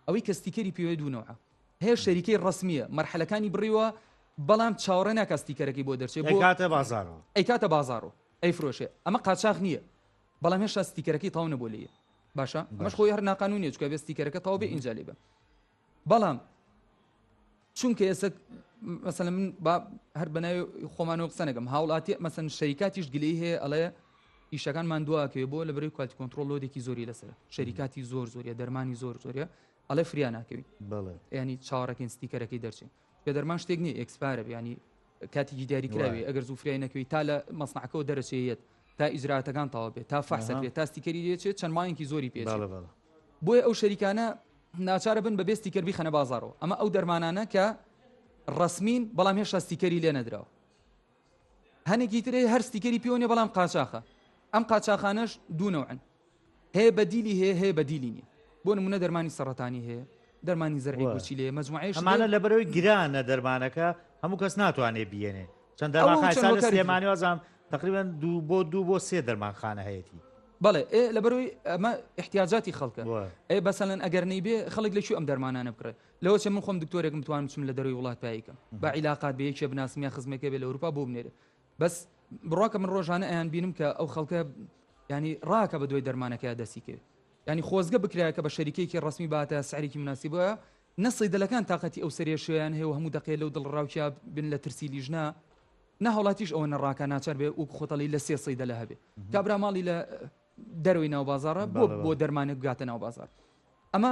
Speaker 2: ئەوەی کە ستیکەری پێوە دوو نەوعە. هەیە شەریکەی ڕەسمییە مەرحەلەکانی بڕیوە بەڵام چاوەڕێ ناکا ستیکەرەکەی بۆ دەرچێ بۆ
Speaker 1: ئەیکاتە بازاڕەوە.
Speaker 2: ئەیکاتە بازاڕەوە ئەیفرۆشێ. ئەمە قاچاخ نییە بەڵام هێشتا ستیکەرەکەی تەواو نەبووە لێیە. باشە ئەمەش خۆی هەر ناقانونیە چکە بێ ستیکەرەکە تەواو بێ ئینجا لێ بە بەڵام چونکە ئێستا مەسەلەن من با هەر بەناوی خۆمانەوە قسە نەکەم هاوڵاتی مەسەن شەریکاتیش گلەی هەیە ئەڵێ ئیشەکانمان دواکەوێ بۆ لە بەرەی quality control load ێکی زۆری لەسەر شەریکاتی زۆر زۆریە دەرمانی زۆر زۆریە ئەڵێ فریا ناکەوین ینی چاوەڕەکەین ستیکەرەکەی دەرچێ کە دەرمان شتێک نییە expire ە ینی کاتێکی دیاریکراوی ئەگەر زوو فریای نەکەوی تا لە مەسنعەکەەوە دەرەچێت تا ئیجراتەکان تەواو بێت تا فەحسەکرێت تا ستیکەری دێچێت چەند مانگێکی زۆری پێ بۆیە ئەو شەریکانە ناچارە بن بەبێ ستیکەر بیخەنە بازاڕەوە ئەمە ئەو دەرمانانە کە ڕسمین بەڵام هێشتا ستیکەری لێ نەدراوە هەنێکی ترێ هەر ستیکەری پێوە نیە بەڵام قاچاخە ئەم قاچاخانەش دوو نەوعن هەیە بەدیلی هەیە هەیە بەدیلی نیە بۆ نمونە دەرمانی سەڕەتانی هەیە دەرمانی زەرعی گورچیلەیە مەجموعەیەش
Speaker 1: ئەمانە لەبەرەوەی گرانە دەرمانەکە هەموو کەس ناتوانێت بیێنێ چەند دەرمانخانە
Speaker 2: چەند
Speaker 1: لە
Speaker 2: هۆکاری تر.
Speaker 1: سلێمانی وازانم تقریبا دوو بۆ دوو بۆ سێ دەرمانخانە هەیەتی
Speaker 2: بەڵێ ئێ لەبەرەوەی ئەمە احتیاجاتی خەڵکە
Speaker 1: وە.
Speaker 2: ئێ بەسەلەن ئەگەر نەیبێ خەڵک لە کوێ ئەم دەرمانانە بکڕێ لەوە چێ من خۆم دکتۆرێکم بتوانم بچم لە دەرەوەی وڵات پایکەم بە عیلاقات بێ یەکێ بناسم یا خزمێکێ بێ لە ئەوروپا بۆ بنێرێ بەس بڕواکە من ڕۆژانە ئەیان بینم کە ئەو خەڵکە ینی ڕاکە بە دوای دەرمانەکەیا دەستی کەوێت ینی خۆزگە بکرایە کە بە شەریکێکی ڕسمی باتە سعرێکی مناسب وایە نە سەیدەلەکان تاقەتی ئەو سەرێشەیان هەیە و هەموو دەقەیە لەو دڵڕاوکیا بن لە ترسی لیژنە نە هاوڵاتیش ئەوە نەڕاکە ناچار بێ وەکو خۆتەڵی لە سێ سەیدەلە هەبێ کابرا ماڵی لە دەرەوەی ناو بازاڕە بۆ بۆ دەرمانێک بگاتە ناو بازار ئەمە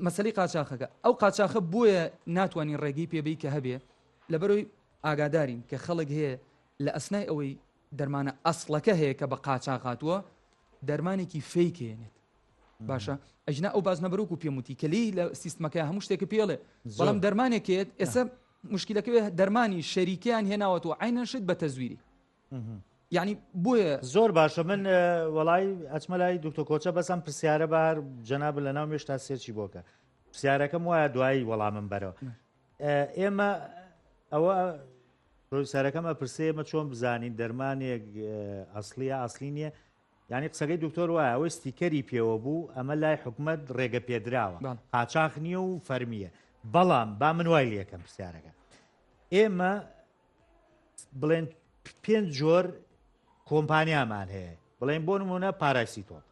Speaker 2: مەسلی قاچاخەکە ئەو قاچاخە بۆیە ناتوانین ڕێگەی پێبی کە هەبێ لەبەرەوەی ئاگادارین کە خەڵک هەیە لە ئەسنای ئەوەی دەرمانە ئەسڵەکە هەیە کە بە قاچاخ هاتووە دەرمانێکی fake هێنێت باشە ئەژنا ئەو باز نەبروک و پێم وتی کە لی لە سیستمەکە هەموو شتێکە پێڵێ بەڵام دەرمانێکێت ئێستا مشکلەکەوێ دەرمانی شەریکیان هێناوەتەوە عینەن شت بە تەزویری یعنی بۆیە
Speaker 1: زۆر باشە من وەڵی ئەچمە لای دکتۆ کۆچە بەس ئەم پرسیارە بار جەناب لە ناو مێشتا سێچی بۆکە پرسیارەکەم وایە دوایی وەڵامم بەرەوە ئێمە ئەوە پرسیارەکەم ئەپرسێ ئێمە چۆن بزانین دەرمانێک ئەسلیە ئەسلی نییە یعنی قسەکەی دکتۆر وایە ئەوەی ستیکەری پێوە بوو ئەمە لای حکومت ڕێگە پێدراوە قاچاخ نییە و فەرمیە بەڵام با من وای لەکەم پرسیارەکە ئێمە بڵێن پێنج جۆر کۆمپانیامان هەیە بڵێن بۆ نمونە پاراسیتۆڵ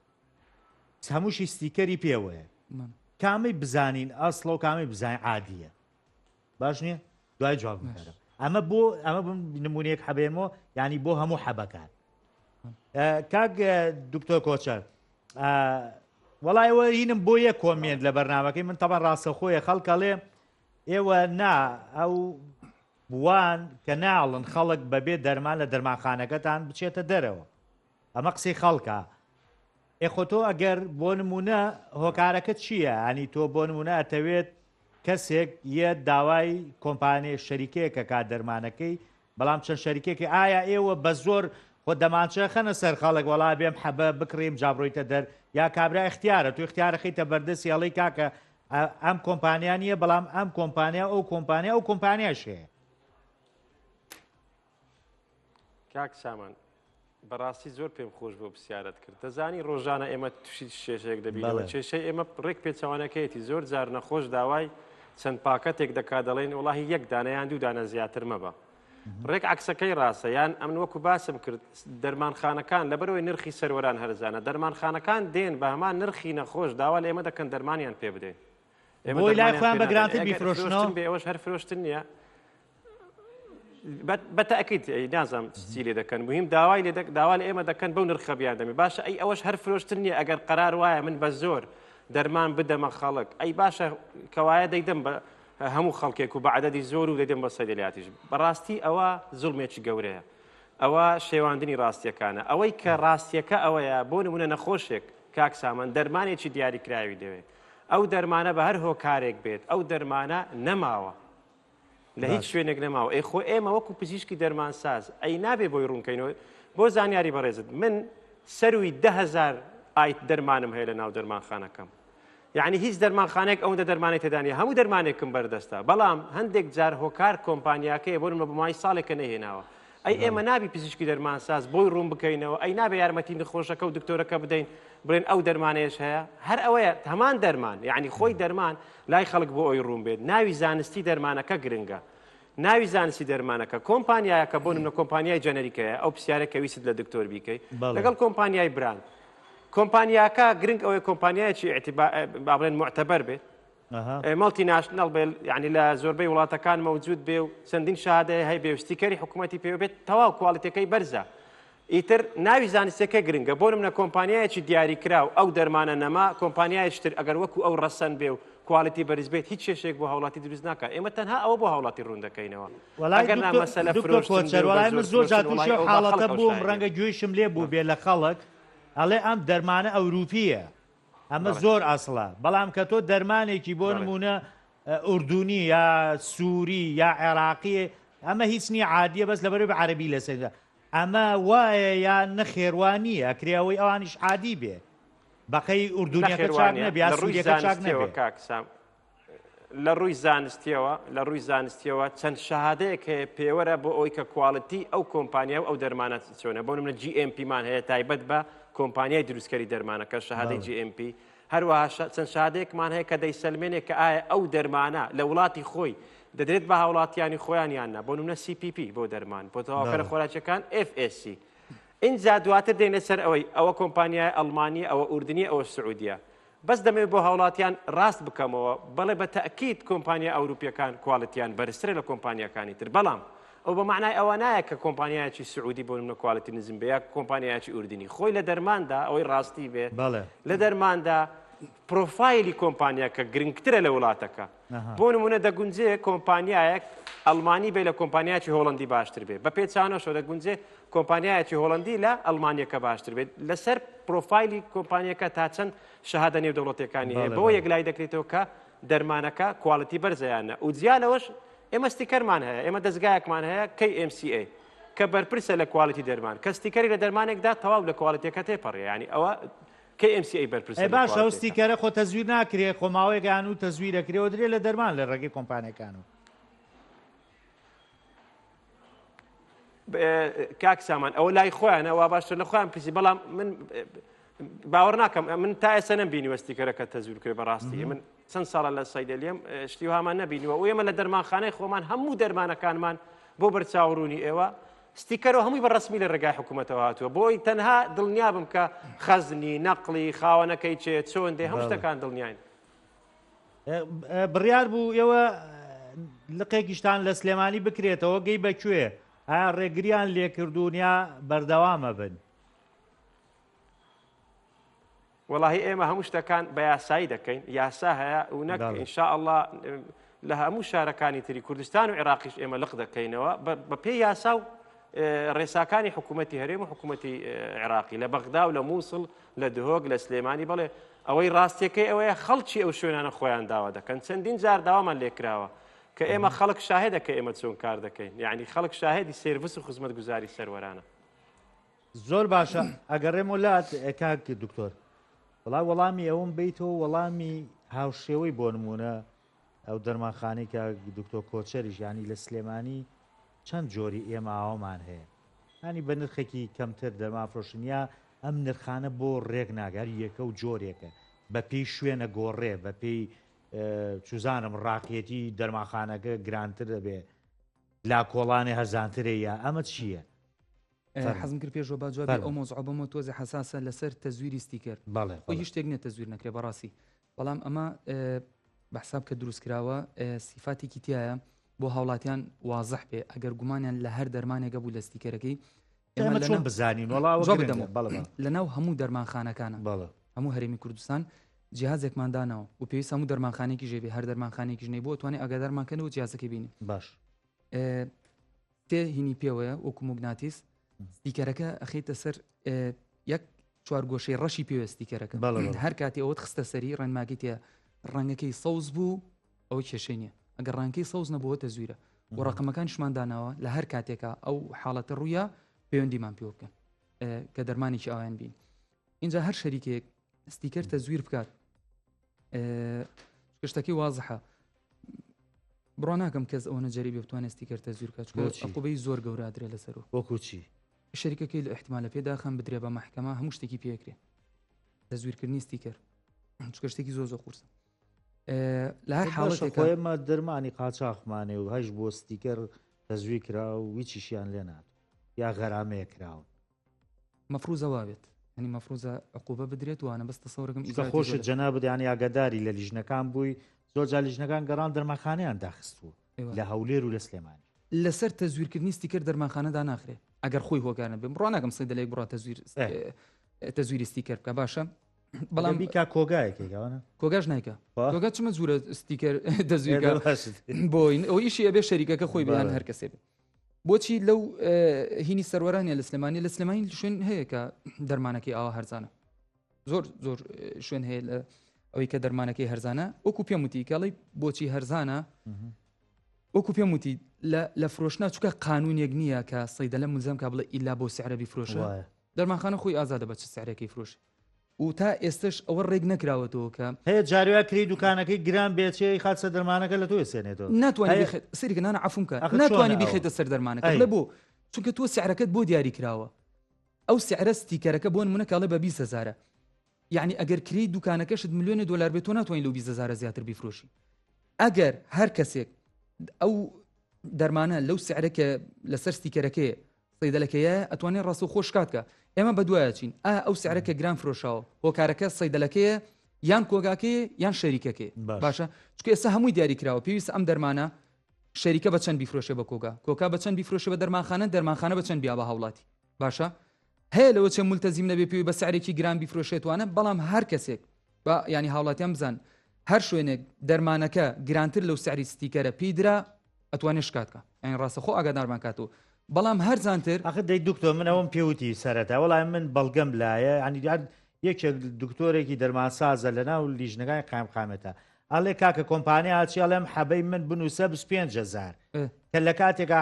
Speaker 1: هەمووشی ستیکەری پێوەیە کامی بزانین ئەسڵە و کامی بزانین عادیە باش نییە دوای جواب بکەرم ئەمە بۆ ئەمە بم نمونەیەک حەبێنمەوە ینی بۆ هەموو حەبەکان کاک دکتۆر کۆچەر وەڵایەوە هینم بۆ یە comment لە بەرنمەکەی من تەبەن ڕاستەخۆیە خەڵکەڵێ ئێوە نا ئەو بوان کە ناڵن خەڵک بەبێ دەرمان لە دەرمانخانەکەتان بچێتە دەرەوە ئەمە قسەی خەڵکە ئێ خۆ تۆ ئەگەر بۆ نمونە هۆکارەکە چییە ئەنی تۆ بۆ نمونە ئەتەوێت کەسێک یە داوای کۆمپانیای شەریکەیەکە کا دەرمانەکەی بەڵام چەند شەریکێکی ئایا ئێوە بە زۆر خۆ دەمانچە خەنە سەر خەڵک وەڵا بێم حەبە بکڕیم جا بڕۆیتە دەر یا کابرا اختیارە تو اختیارە خەیتە بەردەستی ئەڵێی کاکە ئەم کۆمپانیا نییە بەڵام ئەم کۆمپانیا ئەو کۆمپانیا ئەو کۆمپانیاش هەیە.
Speaker 3: کاک سامان بەڕاستی زۆر پێم خۆش بۆ پرسیارت کرد دەزانی ڕۆژانە ئێمە تووشی کێشەیەک دەبینەوە کێشەی ئێمە ڕێک پێچەوانەکەیەتی زۆر جار نەخۆش داوای چەند پاکەتێک دەکات دەڵێن وڵی یەک دانە یان دوو دانە زیاتر مەبە ڕێک عکسەکەی ڕاستە یان ئەمن وەکو باسم کرد دەرمانخانەکان لەبەرەوەی نرخی سەروەران هەرزانە دەرمانخانەکان دێن بە هەمان نرخی نەخۆش داوا لە ئێمە دەکەن دەرمانیان پێ بدەین
Speaker 1: ئێمە لای خۆیان بە گرانتر بیفرۆشنەوە
Speaker 3: بێ ئەوەش هەر فرۆشتن نییە بە تاکیت نازانم چی لێ دەکەن مهم داوای لێ داوا لە ئێمە دەکەن بەو نرخە بیان دەمێ باشە ئەی ئەوەش هەر فرۆشتن نییە ئەگەر قەرار وایە من بە زۆر دەرمان بدەمە خەڵک ئەی باشە کەوایە دەیدەم بە هەموو خەڵکێک و بە عدەدی زۆر و دەدەم بە سەدەلیاتیش بەڕاستی ئەوە زوڵمێکی گەورەیە ئەوە شێواندنی ڕاستیەکانە ئەوەی کە ڕاستیەکە ئەوەیە بۆ نمونە نەخۆشێک کاک سامان دەرمانێکی دیاریکراوی دەوێت ئەو دەرمانە بە هەر هۆکارێک بێت ئەو دەرمانە نەماوە لە هیچ شوێنێک نەماوە ئەی خۆ ئێمە وەکو پزیشکی دەرمانساز ئەی نابێ بۆی ڕوونکەینەوە بۆ زانیاری بەڕێزت من سەروی دههزار ئایت دەرمانم هەیە لە ناو دەرمانخانەکەم یعنی هیچ دەرمانخانێک ئەوەندە دەرمانی تێدانە هەموو دەرمانێکم بەردەستە بەڵام هەندێک جار هۆکار کۆمپانیاکەی بۆ نمە بەمای ساڵێکە نەهێناوە ئەی ئێمە نابی پزیشکی دەرمانساز بۆی ڕوون بکەینەوە ئەی نابێ یارمەتی نەخۆشەکە و دکتۆرەکە بدەین بڵێن ئەو دەرمانەیەش هەیە هەر ئەوەیە هەمان دەرمان یعنی خۆی دەرمان لای خەڵک بۆ ئەوی ڕوون بێت ناوی زانستی دەرمانەکە گرنگە ناوی زانستی دەرمانەکە کۆمپانیایەکە بۆ نمونە کۆمپانیای جەنەریکەیە ئەو پرسیارە کە ویست لە دکتۆر بیکەی لەگەڵ کۆمپانیای brand کۆمپانیاکە گرنگ ئەوەی کۆمپانیایەکی با بڵێن معتەبەر بێت multinational بێ یعنی لە زۆربەی وڵاتەکان مەوجود بێ و چەندین شادەیە هەی بێ و ستیکەری حکوومەتی پێ بێت تەواو quality ەکەی بەرزە ئیتر ناوی زانستیەکە گرنگە بۆ نمونە کۆمپانیایەکی دیاریکراو ئەو دەرمانە نەما کۆمپانیایەکی تر ئەگەر وەکو ئەو ڕەسەن بێ و quality بەرز بێت هیچ کێشەیەک بۆ هاوڵاتی دروست ناکات ئێمە تەنها ئەوە بۆ هاوڵاتی ڕوون دەکەینەوە
Speaker 1: وەڵای
Speaker 3: ئەگەر نا
Speaker 1: دکتۆر
Speaker 3: مەسەلە
Speaker 1: دکتۆر
Speaker 3: فرۆشتن
Speaker 1: کۆچەر
Speaker 3: بێ و بە
Speaker 1: وەڵای من
Speaker 3: زۆر
Speaker 1: زۆر جار
Speaker 3: فرۆشتن
Speaker 1: تووشی
Speaker 3: وەڵای
Speaker 1: ئەو
Speaker 3: ئەو با
Speaker 1: حاڵەتە
Speaker 3: خەڵک ئەو
Speaker 1: بووم
Speaker 3: شایەدی
Speaker 1: ڕەنگە
Speaker 3: بێت
Speaker 1: گوێیشم لێ بوو بێ لە خەڵک ئەڵێ ئەم دەرمانە ئەوروپییە ئەمە
Speaker 3: بەڵێ
Speaker 1: زۆر ئەسڵە بەڵام کە تۆ دەرمانێکی بۆ
Speaker 3: بەڵێ
Speaker 1: نمونە ئوردونی یا سووری یا عێراقی ئەمە هیچ نییە عادیە بەس لەبەرەوەی بە عەرەبی لەسەر ئەمە وایە یا نەخێر وا نییە ئەکرێ ئەوەی ئەوانیش عادی بێ بەقەی ئوردونیەکە
Speaker 3: نەخێر وا
Speaker 1: چاک
Speaker 3: نییە
Speaker 1: نەبێ یا
Speaker 3: لە ڕووی
Speaker 1: سووریەکە چاک
Speaker 3: زانستیەوە
Speaker 1: نەبێ
Speaker 3: کاک سام لە ڕووی زانستیەوە لە ڕووی زانستیەوە چەند شەهادەیەک هەیە پێوەرە بۆ ئەوەی کە quality ئەو کۆمپانیا و ئەو دەرمانە چۆنە بۆ نمونە GMP مان هەیە تایبەت بە کۆمپانیای دروستکەری دەرمانەکە شەهادەی
Speaker 1: بەڵێ
Speaker 3: GMP هەروەها چەند شەهادەیەکمان هەیە کە دەیسەلمێنێ کە ئایا ئەو دەرمانە لە وڵاتی خۆی دەدرێت بە هاوڵاتیانی خۆیان یان نا بۆ نمونە CPP بۆ دەرمان بۆ تەواوکەرە
Speaker 1: بەڵێ
Speaker 3: خۆراکیەکان FSC. ئینجا دواتر دێنە سەر ئەوەی ئەوە کۆمپانیای ئەڵمانیە ئەوە ئوردنیە ئەوە سعودیە بەس دەمەوێت بۆ هاوڵاتیان ڕاست بکەمەوە بەڵێ بە تەئکید کۆمپانیا ئەوروپیەکان کواڵیتیان بەرزترە لە کۆمپانیاکانی تر بەڵام ئەو بە مەعنای ئەوە نایە کە کۆمپانیایەکی سعودی بۆ نمونە کواڵیتی نزم بێ یا کۆمپانیایەکی ئوردنی خۆی لە دەرماندا ئەوەی ڕاستی بێ
Speaker 1: بەڵێ
Speaker 3: لە دەرماندا پرۆفایلی کۆمپانیاکە گرنگترە لە وڵاتەکە بۆ نمونە دەگونجێ کۆمپانیایەک ئەڵمانی بێ لە کۆمپانیایەکی هۆڵندی باشتر بێ بە پێچانەشەوە دەگونجێ کۆمپانیایەکی هۆڵندی لە ئەڵمانیەکە باشتر بێت لەسەر پرۆفایلی کۆمپانیەکە تا چەند شەهادە نێودەوڵەتیەکانی هەیە بەوە یەکلای دەکرێتەوە کە دەرمانەکە کوالیتی بەرزە یان نە و جیا لەوەش ئێمە ستیکەرمان هەیە ئێمە دەزگایەکمان هەیە KMCA کە بەرپرسە لە کوالیتی دەرمان کە ستیکەری لە دەرمانێکدا تەواو لە کوالیتەکە تێپەڕێ ینی ئەوە KMCA بەرپرسە
Speaker 1: ئەی باشە ئەو ستیکەرە خۆ تەزویر ناکرێ خۆ ماوەیەک یان و تەزویر ئەکرێ و درێ لە دەرمان لە ڕێگەی کۆمپانیەکانەوە.
Speaker 3: کاک سامان ئەوە لای خۆیانە وا باشتر لە خۆیان پرسی بەڵام من باوەڕ ناکەم من تا ئێستا نەمبینیوە ستیکەرەکە تەزویر کرێ بەڕاستی من چەند ساڵە لە سەیدەلیم شتی وهامان نەبینیوە و ئێمە لە دەرمانخانەی خۆمان هەموو دەرمانەکانمان بۆ بەرچاوڕوونی ئێوە ستیکەرەوە هەمووی بە ڕسمی لە ڕێگای حکوومەتەوە هاتووە بۆی تەنها دڵنیا بم کە خەزنی نەقلی خاوەنەکەی چێ چۆن دێ هەموو شتەکان دڵنیاین.
Speaker 1: بڕیار بوو ئێوە لقێکیشتان لە سلێمانی بکرێتەوە گەی بە کوێ ئایا ڕێگریان لێکردوون یا بەردەوامە بن؟
Speaker 3: وەڵاهی ئێمە هەموو شتەکان بە یاسایی دەکەین یاسا هەیە و نەک ان شاء الله لە هەموو شارەکانی تری کوردستان و عێراقیش ئێمە لق دەکەینەوە بە پێی یاسا و ڕێساکانی حکوومەتی هەرێم و حکوومەتی عێراقی لە بەغدا و لە مووسڵ لە دهۆک لە سلێمانی بەڵێ ئەوەی ڕاستیەکەی ئەوەیە خەڵکی ئەو شوێنانە خۆیان داوا دەکەن چەندین جار داوامان لێکراوە کە ئێمە خەڵک شاهێدە کە ئێمە چۆن کار دەکەین یعنی خەڵک شاهێدی سێرڤس و خزمەتگوزاری سەروەرانە.
Speaker 1: زۆر باشە ئەگەڕێمەوە لات کاک دکتۆر وڵا وەڵامی ئەوم بیتەوە وەڵامی هاوشێوەی بۆ نمونە ئەو دەرمانخانەی کە دکتۆر کۆچەریش ینی لە سلێمانی چەند جۆری ئێمە ئاوامان هەیە ینی بە نرخێکی کەمتر دەرمان فرۆشن یا ئەم نرخانە بۆ ڕێک ناگە هەر یەکە و جۆرێکە بە پێی شوێنە گۆڕێ بە پێی چوزانم ڕاقیەتی دەرمانخانەکە گرانتر دەبێ لا کۆڵانێ هەرزانترە یا ئەمە چییە؟
Speaker 2: حەزم کرد پێشەوە با جوابی ئەو مۆزعە بەمەوە تۆزێ حەساسە لەسەر تەزویری ستیکەر
Speaker 1: بەڵێ
Speaker 2: خۆ هیچ شتێک نییە تەزویر نەکرێ بەڕاستی بەڵام ئەمە بە حساب کە دروست کراوە سیفاتێکی تایە بۆ هاوڵاتیان وازح بێ ئەگەر گومانیان لە هەر دەرمانێکە بوو لە ستیکەرەکەی
Speaker 1: ئێمە چۆن بزانین وڵا
Speaker 2: لە ناو هەموو دەرمانخانەکانە هەموو هەرێمی کوردستان جیهازێکمان داناوە و پێویست هەموو دەرمانخانێکی ژێبێ هەر دەرمانخانێکی ژنەی بۆ توانێت ئاگادارمان کەن و جیازەکەی بینی
Speaker 1: باش
Speaker 2: تێ هینی پێوەیە وەکو موگناتیس ستیکەرەکە ئەخیتە سەر یەک چوارگۆشەی ڕەشی پێوە ستیکەرەکە هەر کاتی ئەوەت خستە سەری ڕێنماگی تێ ڕەنگەکەی سەوز بوو ئەوە کێشەی نییە ئەگەر ڕەنگەکەی سەوز نەبووە تەزویرە و ڕقەمەکانیشمان داناوە لە هەر کاتێکا ئەو حاڵەتە ڕوویە پەیوەندیمان پێوە بکەن کە دەرمانێکی ئاویان بین اینجا هەر شەریکێک ستیکەر تەزویر بکات شتەکەی وازحە بڕوا ناکەم کەس ئەوەنە جەریبێ بتوانێت ستیکەر تەزویر بکات چونکە
Speaker 1: بۆچی؟
Speaker 2: عقوبەی زۆر گەورە ئەدرێ لەسەر و
Speaker 1: وەکو چی؟
Speaker 2: شەریکەکەی لە ئیحتیمالە پێ داخەن بدرێ بە مەحکەمە هەموو شتێکی پێ ئەکرێ تەزویرکردنی ستیکەر چونکە شتێکی زۆر زۆر قورسە لە هەر
Speaker 1: باشە
Speaker 2: حاڵەتێکا
Speaker 1: خۆ ئێمە دەرمانی قاچاخمانێ و هەش بۆ ستیکەر تەزویر کرا و هیچیشیان لێ نات یا غەرامەیە کراون.
Speaker 2: مەفروزە وابێت یعنی مەفروزە عقوبە بدرێت وانە بەس تەسەورەکەم
Speaker 1: چونکە
Speaker 2: ئیجراتی
Speaker 1: خۆشت
Speaker 2: زۆرە.
Speaker 1: جەنابت یانی ئاگاداری لە لیژنەکان بووی زۆر جار لیژنەکان گەڕان دەرمانخانەیان داخستووە
Speaker 2: ئەیوە.
Speaker 1: لە هەولێر و لە سلێمانی.
Speaker 2: لەسەر تەزویرکردنی ستیکەر دەرمانخانە داناخرێ ئەگەر خۆی هۆکار نەبێ بڕوا ناکەم سەیدەلەیەک بڕوا تەزویر
Speaker 1: ئێ.
Speaker 2: تەزویری ستیکەر بکا باشە
Speaker 1: بەڵام
Speaker 2: بەڵام
Speaker 1: بیکا کۆگایەکێک ئەوانە
Speaker 2: کۆگاش نایکا
Speaker 1: خوا؟
Speaker 2: کۆگا چمە جورە ستیکەر دەزویرکا
Speaker 1: ئێ، باشت.
Speaker 2: بۆین ئەو ئیشی ئەبێ شەریکەکە خۆی بێ یان
Speaker 1: بەڵێ.
Speaker 2: هەر کەسێ بێ بۆچی لەو هینی سەروەرانە لە سلێمانی لە سلێمانی شوێن هەیە کە دەرمانەکەی ئاوا هەرزانە زۆر زۆر شوێن هەیە لە ئەوەی کە دەرمانەکەی هەرزانە وەکو پێم وتی کەڵی بۆچی هەرزانە وەکو پێم وتی لە فرۆشنا چکە قانونێک نییە کە سەیدە لە ملزم کا بڵێ ئیلا بۆ سعرەبی فرۆشە دەرمانخانە خۆی ئازادە بە چ سعرەکەی فرۆش و تا ئێستش ئەوە ڕێک نەکراوەتەوە کە
Speaker 1: هەیە جاریا کری دوکانەکەی گران بێچێ خاچە دەرمانەکە لە تۆ سێنێتەوە
Speaker 2: ناتوانانی
Speaker 1: هەیە-
Speaker 2: بخێت سەیرکە نانە عەفوم کە
Speaker 1: ئەخە چۆنە
Speaker 2: ناتوانانی
Speaker 1: ئەوە؟
Speaker 2: بیخێتە سەر دەرمانەکە
Speaker 1: ئەی.
Speaker 2: بڵێ بۆ چونکە تۆ سعرەکەت بۆ دیاری کراوە ئەو سعرە ستیکەرەکە بۆ نمونە کاڵێ بە 20 هەزارە یعنی ئەگەر کری دوکانەکەشت ملیۆنێ دۆلار بێت تۆ ناتوانانی لەو 20 هەزارە زیاتر بیفرۆشی ئەگەر هەر کەسێک ئەو دەرمانە لەو سعرە کە لەسەر ستیکەرەکەی سەیدەلەکەیە ئەتوانێت ڕاستەوخۆ شکات کە ئێمە بەدوایە چین ئایا ئەو سعرە کە گران فرۆشاوە هۆکارەکە سەیدەلەکەیە یان کۆگاکەیە یان شەریکەکەی باشە چونکە ئێستا هەمووی دیاری کراوە پێویستە ئەم دەرمانە شەریکە بە چەند بیفرۆشێ بە کۆگا کۆکا بە چەند بیفرۆشێ بە دەرمانخانە دەرمانخانە بە چەند بیا بە هاوڵاتی باشە هەیە لەوە چێ ملتەزیم نەبێ پێوی بە سعرێکی گران بیفرۆشێتوانە بەڵام هەر کەسێک با ینی هاوڵاتیان بزان هەر شوێنێک دەرمانەکە گرانتر لەو سعری ستیکەرە پێی درا ئەتوانێت شکات کە یعنی ڕاستە خۆ ئاگادارمان کات و بەڵام هەر زانتر
Speaker 1: ئەخر دەی دکتۆر من ئەوم پێوتی سەرەتا وەڵای من بەڵگەم لایە ینی دیار یەکێک دکتۆرێکی دەرمانسازە لە ناو لیژنەکانی قایمقامێتە ئەڵێ کاکە کۆمپانیا هاچی ئەڵێم حەبەی من بنووسە 25 هەزار کە لە کاتێکا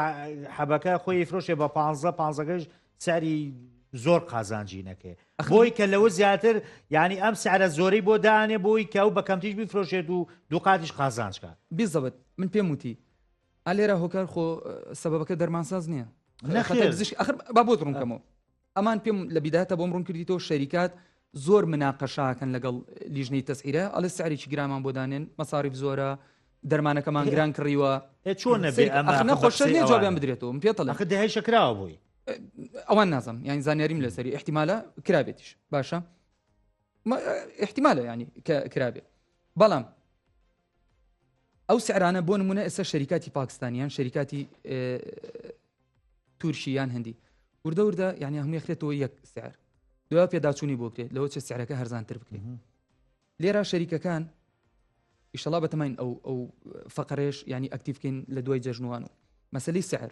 Speaker 1: حەبەکە خۆی فرۆشێ بە 15 پانزەکەش سعری زۆر قازانجی نەکەی بۆی کە لەوە زیاتر یعنی ئەم سعرە زۆرەی بۆ دانێ بۆی کە ئەو بە کەمتیش بیفرۆشێت و دووقاتیش قازانج کات.
Speaker 2: بیزەبت من پێم وتی ئا لێرە هۆکار خۆ سەبەبەکە دەرمانساز نییە
Speaker 1: نەخێر
Speaker 2: پزیشک ئەخر با بۆت ڕوون کەمەوە ئەمان پێم لە بیدایەتە بۆم ڕوون کردیتەوە شەریکات زۆر مناقەشاکەن لەگەڵ لیژنەی تەسعیرە ئەڵێ سعرێکی گرامان بۆ دانێن مەساریف زۆرە دەرمانەکەمان گران کڕیوە
Speaker 1: ئێ چۆن نەبێ ئەمە
Speaker 2: ئەخ نەخۆشە نییە جوابیان بدرێتەوە من پێت ئەڵێم
Speaker 1: ئەخر دەهەیشە کراوە بۆی
Speaker 2: ئەوان نازم یانی زانیاریم لەسەری احتیمالە کرابێتیش باشە احتیمالە ینی کە کرابێت بەڵام ئەو سعرانە بۆ نمونە ئێستا شەریکاتی پاکستانیان شەریکاتی تورکی یان هەندی وردە وردە یعنی هەمووی خرێتەوە یەک سعر دوای پێداچوونی بۆ کرێت لەوە چه سعرەکە هەرزانتر بکرێت لێرە شەریکەکان ئیشەڵا بەتەماین ئەو ئەو فەقەرێش ینی ئەکتیفکەین لە دوای جەژنوان و مەسلی سعر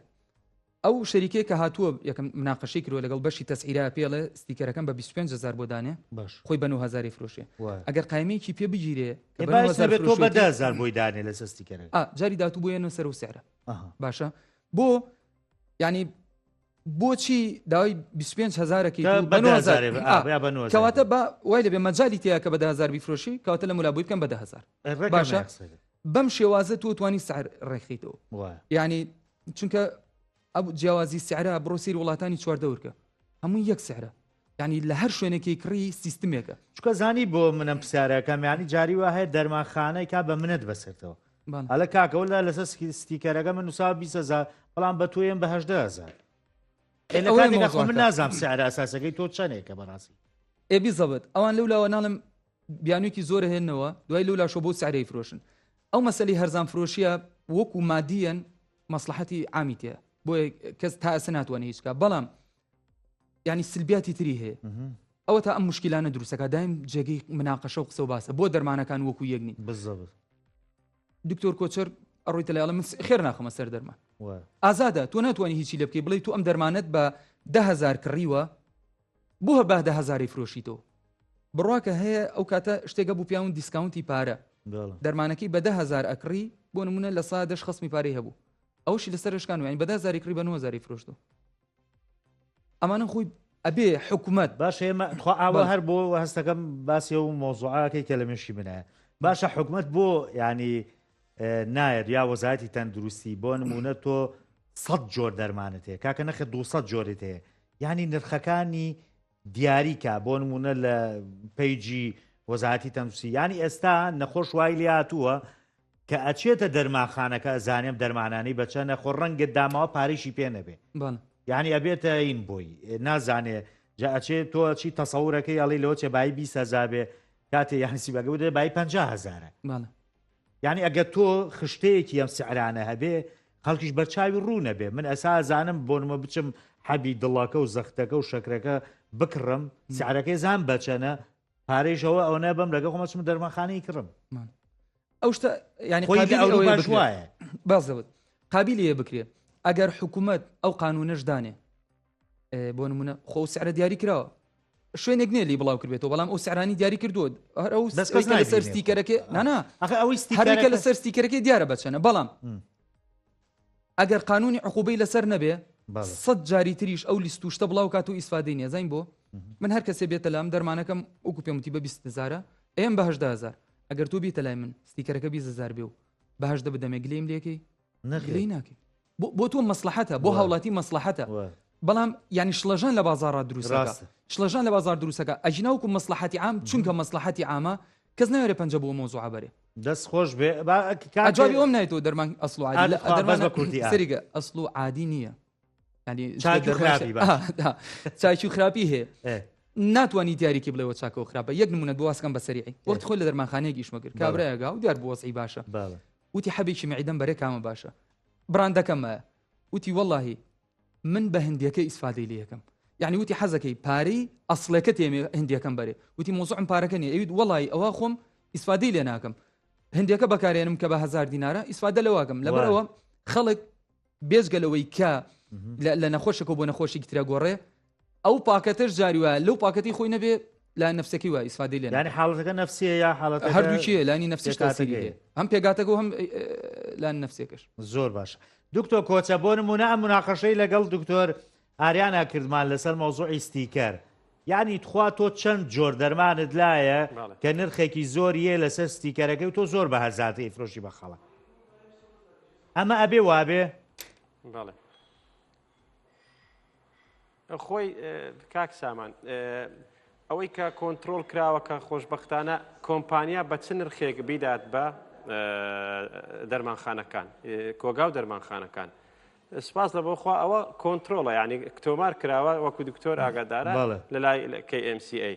Speaker 2: ئەو شەریکەی کە هاتووە یەکەم مناقەشەی کردووە لەگەڵ بەشی تەسعیرە پێڵێ ستیکەرەکەم بە 25000 بۆ دانێ
Speaker 1: باش
Speaker 2: خۆی بە 9000 فرۆشێ
Speaker 1: وایە.
Speaker 2: ئەگەر قایمەیەکی پێ بگیرێ کە
Speaker 1: ئێ
Speaker 2: بە
Speaker 1: باش
Speaker 2: 9000
Speaker 1: نەبێت تۆ بە
Speaker 2: فرۆشێتی
Speaker 1: 10000 بۆی دانێ لەسەر ستیکەرەکە
Speaker 2: ئا جاری داهاتوو بۆ یەنە سەر و سعرە
Speaker 1: ئەها.
Speaker 2: باشە بۆ یعنی بۆچی داوای 25 هەزارەکەی
Speaker 1: کە
Speaker 2: و
Speaker 1: بە
Speaker 2: بە 9000
Speaker 1: 10000
Speaker 2: ئا،
Speaker 1: ئا، یا بە 9000
Speaker 2: کەواتە با وای لەبێ مەجالی تیا کە بە 10000 بیفرۆشی کەواتە لە مولا بۆی بکەم بە 10000
Speaker 1: ئێ، ڕێکە
Speaker 2: باشە.
Speaker 1: مەقسەدە.
Speaker 2: بەم شێوازە تۆ توانی سعر ڕێکخیتەوە
Speaker 1: وایە.
Speaker 2: یعنی چونکە ئەو جیاوازی سعرە بڕۆ سەیری وڵاتانی چواردەورکە هەمووی یەک سعرە یعنی لە هەر شوێنێکی کڕی سیستمێکە.
Speaker 1: چونکە زانی بۆ من ئەم پرسیارەکەم یانی جاری وا هەیە دەرمانخانەی کا بە منت بەسێتەوە ئەلە کاکە وەلا لەسەر ستیکەرەکە من نووساوە 20 هەزار بەڵام بە تۆ یەم بە 18 هەزار. ئێ لە کاتێکا خۆ من نازانم سعرە ئەساسەکەی تۆ چەندێکە بەڕاستی.
Speaker 2: ئێ بیزەبت ئەوان لەو لاوە ناڵێم بیانوویەکی زۆر هێنەوە دوای لەو لاشەوە بۆ سعرەی فرۆشن ئەو مەسەلی هەرزان فرۆشیە وەکو مادیەن مەسلحەتی عامی تێ بۆیە کەس تا ئێستا ناتوانێت هیچ بکات بەڵام ینی سلبیاتی تری هەیە ئەوە تا ئەم مشکلانە دروستەکە دایم جێگەی مناقەشە و قسە و باسە بۆ دەرمانەکان وەکو یەک نین
Speaker 1: بالضبط
Speaker 2: دکتۆر کۆچەر ئەڕۆیتە لای ئەڵێ من خێر ناخەمە سەر دەرمان ئازادە تۆ ناتوانانی هیچی لێ بکەی بڵێ تۆ ئەم دەرمانەت بە دههزار کڕیوە بۆ هە بە دههزاری فرۆشیتەوە بڕواکە هەیە ئەو کاتە شتێکە بوو پیاون discount ی پارە دەرمانەکەی بە دههزار ئەکڕی بۆ نمونە لە سا دەش خەسمی پارەی هەبوو ئەوشی لەسەر شکان وین بە دههزاری کڕی بە 9000 فرۆشتەوە ئەمانە خۆی ئەبێ حکومەت
Speaker 1: باشە ئێمە خوا ئاوە هەر بۆ هەستەکەم باسی ئەو مۆزوعەکەی کە لە مێشکی منایە باشە حکومەت بۆ ینی نایەت یا وەزارەتی تەندروستی بۆ نمونە تۆ سە جۆر دەرمانت هەیە کاکە نەخە 200 جۆرت هەیە ینی نرخەکانی دیاریکە بۆ نمونە لە پەیجی وەزارەتی تەندروستی یانی ئێستا نەخۆش وای لێ هاتووە کە ئەچێتە دەرمانخانەکە ئەزانێم دەرمانانی بەچەنە خۆ ڕەنگە داماوە پارەیشی پێ نەبێ یعنی ئەبێتە این بۆی نازانێ جا ئەچێ تۆ چی تەسەورەکەی ئەڵی لەوە چێ بای 20 هەزار بێ کاتێ یانی سیبەکە بدرێ بای 50 هەزارە یانی ئەگەر تۆ خشتەیەکی ئەم سعرانە هەبێ خەڵکیش بەرچاوی ڕوو نەبێ من ئەسا ئەزانم بۆ نمە بچم حەبی دڵەکە و زەختەکە و شەکرەکە بکڕم سعرەکەی زان بەچەنە پارەیش ئەوە ئەوە بەم لەگە خۆمە چم دەرمانخانەی کڕم
Speaker 2: ئەو شتە ینی
Speaker 1: خۆی لە
Speaker 2: قابیلی ئەوەیە
Speaker 1: ئەوروپاش
Speaker 2: بکرێ.
Speaker 1: وایە
Speaker 2: بازەوت قابیلی ئەوەیە بکرێ ئەگەر حکوومەت ئەو قانونەش دانێ بۆ نمونە خۆ سعرە دیاری کراوە شوێنێک نییە لی بڵاو کردێتەوە بەڵام ئەو سعرانی دیاری کردووە هەر ئەو
Speaker 1: بەس کەس
Speaker 2: لەسەر
Speaker 1: نایبینێ.
Speaker 2: ستیکەرەکەی نانا
Speaker 1: ئەخە ئەوەی
Speaker 2: هەرێکە
Speaker 1: ستیکەرەکە
Speaker 2: لەسەر ستیکەرەکەی دیارە بەچەنە بەڵام ئەگەر قانونی عقوبەی لەسەر نەبێ
Speaker 1: بەڵێ.
Speaker 2: سەد جاری تریش ئەو لیست و شتە بڵاو کات و ئیسفادەی نییە زین بۆ من هەر کەسێ بێتە لام دەرمانەکەم وەکو پێم وتی بە 20 هەزارە ئێم بە 18 هەزار ئەگەر تۆ بیتە لای من ستیکەرەکە 20 هەزار بێ و بە 18 بدەمێ گلەیم لێکەی
Speaker 1: نەخێر.
Speaker 2: گلەی ناکەی بۆ بۆ تۆ مەسلحەتە بۆ
Speaker 1: وە.
Speaker 2: هاوڵاتی مەسلحەتە
Speaker 1: وە.
Speaker 2: بەڵام یعنی شڵەژان لە بازاڕا دروستەکە
Speaker 1: ڕاستە.
Speaker 2: شڵەژان لە بازار دروستەکە ئەگینا وەکو مەسلحەتی عام چونکە مەسلحەتی عامە کەس ناوێرێ پەنجە بۆ مەوزوعە بەرێ.
Speaker 1: دەست خۆش بێ با کاک
Speaker 2: جوابی ئەوم نایتەوە دەرمان ئەسڵ و عادی
Speaker 1: ئا
Speaker 2: لە
Speaker 1: تخوا بەس
Speaker 2: دەرمان
Speaker 1: بە کوردی ئا.
Speaker 2: سەریگە ئەسڵ و عادی نییە. ینی چاکی و خراپی هەیە ناتوانانی دیاریکی بڵێەوە چاکە و خراپە. یەک نمونە بۆ واسکەم بە سەریعی، وەخت خۆی لە دەرمانخانەیەک ئیشمە کرد، کابرایەگا و دیار بوو وەزعی باشە، وتی حەبێکی مەعیدەم بەرێ کامە باشە بڕاندەکەمە؟ وتی وەڵاهی من بە هندیەکە ئیسفادەی لێ یەکەم. یعنی وتی حەزەکەی پارەی ئەسڵەکە تێمێ هندیەکەم بەرێ؟ وتی مۆزوعم پارەکە نیە. ئەویت وەڵی ئەوە خۆم ئیسفادەی لێ ناکەم، هندێکە بەکارێنم کە بە 1000 دینارە ئیسفادە لەواکەم. لەبەرەوە خەڵک بێجگە لەوەی کە لە نەخۆشەکە بۆ نەخۆشی ترە گۆڕێ، ئەو پاکەتەش جاری وایە لەو پاکەتی خۆی نەبێ لا نفسەکەی وای ئیسفادەی لێ.
Speaker 1: یعنی حاڵەتەکە نفسیە یا حاڵەت
Speaker 2: هەردووکیە؟ لانی نفسیش تاسیری هەیە، هەم پێگاتەکە و هەم لان نفسێکش.
Speaker 1: زۆر باش دکتۆر کۆچە، بۆ نمونە ئەم مناقەشەی لەگەڵ دکتۆر ئاریانا کردمان لەسەر مەوزوعی ستیکەر، یعنی تخوا تۆ چەند جۆر دەرمانت لایە کە نرخێکی زۆریە لەسەر ستیکەرەکەی و تۆ زۆر بە هەرزانتر ئیفرۆشی بە خەڵک، ئەمە ئەبێ وابێ؟
Speaker 3: بەڵێ خۆی کاک سامان، ئەوەی کە کۆنتترۆل کراوە کە خۆشببختانە کۆمپانیا بە چ نرخێک بیدات بە دەرمانخانەکان، کۆگا و دەرمانخانەکان، سپاس لە بۆخوا ئەوە کۆنتترۆڵە، ینی تۆمار کراوە وەکو دکتۆر ئاگادارە لە لای KMCA.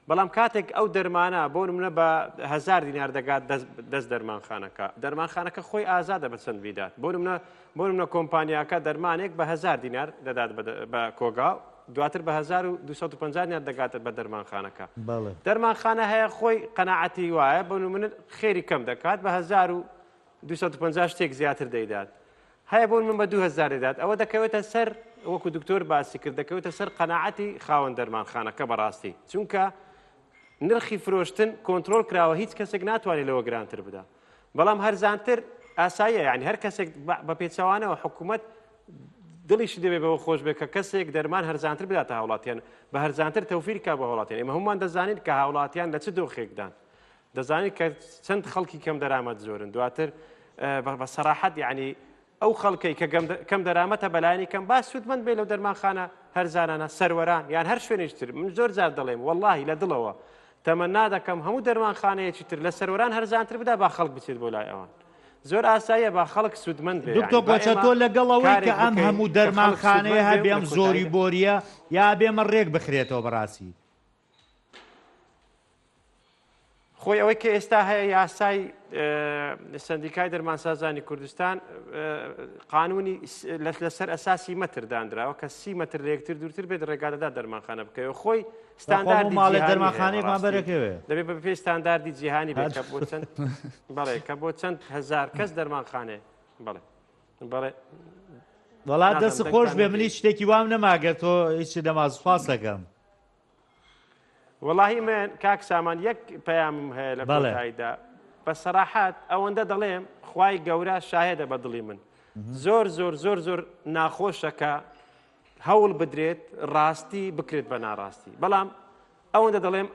Speaker 3: بەڵام کاتێک ئەو دەرمانە بۆ نمونە بە 1000 دینار دەگات دەست دەرمانخانەکە، دەرمانخانەکە خۆی ئازادە بە چەند بیدات. بۆ نمونە کۆمپانیاکە دەرمانێک بە 1000 دینار دەدات بە کۆگا، دواتر بە 1250 دینار دەگات بە دەرمانخانەکە. دەرمانخانە هەیە خۆی قەناعەتی وایە بۆ نمونە خێری کەم دەکات، بە 1250 شتێک زیاتر دەیدات، هەیە بۆ من بە 2000 دەدات. ئەوە دەکەوێتە سەر وەکو دکتۆر باسی کرد، دەکەوێتە سەر قەناعەتی خاوەن دەرمانخانەکە بەڕاستی، چونکە نرخی فرۆشتن کۆنتترۆل کراوە، هیچ کەسێک ناتوانێت لەوە گرانتر بدا. بەڵام هەرزانتر ئاساییە، یعنی هەر کەسێک بە پێچەوانەوە حکوومەت دڵیشی دەبێت بەوە خۆش بێت کە کەسێک دەرمان هەرزانتر بداتە هاوڵاتیان، بە هەرزانتر تەوفیر کا بە هاوڵاتیان. ئێمە هەمومان دەزانین کە هاوڵاتیان لە چ دۆخێکدان، دەزانین کە چەند خەڵکی کەم دەرامەت زۆرن. دواتر بە سەراحەت یعنی ئەو خەڵکەی کە کەم دەرامەتە بەلایانی کەم با سوودمەند بێ لەو دەرمانخانە هەرزانانە، سەروەران یان هەر شوێنێکی تر. من زۆر جار دەڵێم وەڵاهی لە دڵەوە تەمەنا دەکەم هەموو دەرمانخانەیەکی تر لە سەروەران هەرزانتر بدا، با خەڵک بچێت بۆ لای ئەوان. زۆر ئاساییە با خەڵک سوودمەند بێ.
Speaker 1: دکتۆر کۆچە، تۆ لەگەڵ ئەوەی کە ئەم هەموو دەرمانخانەیە هەبێ، ئەم زۆری بۆریە، یا بێمە ڕێک بخرێتەوە بەڕاستی؟
Speaker 3: خۆی ئەوەی کە ئێستا هەیە یاسای سندیکای دەرمانسازانی کوردستان قانونی لەسەر ئەساسی مەتر دانراوە کە سی مەتر لە یەکتر دوورتر بێت ڕێگا دەدات دەرمانخانە بکەوێت. خۆی ستانداردی
Speaker 1: ماڵێ دەرمانخانەیەکمان بەرەکەوێ.
Speaker 3: دەبێت بە پێی ستانداردی جیهانی بێت کە بۆ چەند بەڵێ کە بۆ چەند هەزار کەس دەرمانخانەیە. بەڵێ بەڵێ.
Speaker 1: وەڵا دەست خۆش بێ، من هیچ شتێکی وام نەماگەر تۆ هیچ دەما سوپاس دەکەم.
Speaker 3: وەڵاهی من کاک سامان یەک پەیامم هەیە لە کۆتاییدا بە سەراحەت ئەوەندە دەڵێم، خوای گەورە شاهێدە بە دڵی من، زۆر زۆر زۆر زۆر ناخۆشە کە هەوڵ بدرێت ڕاستی بکرێت بە ناڕاستی، بەڵام ئەوەندە دەڵێم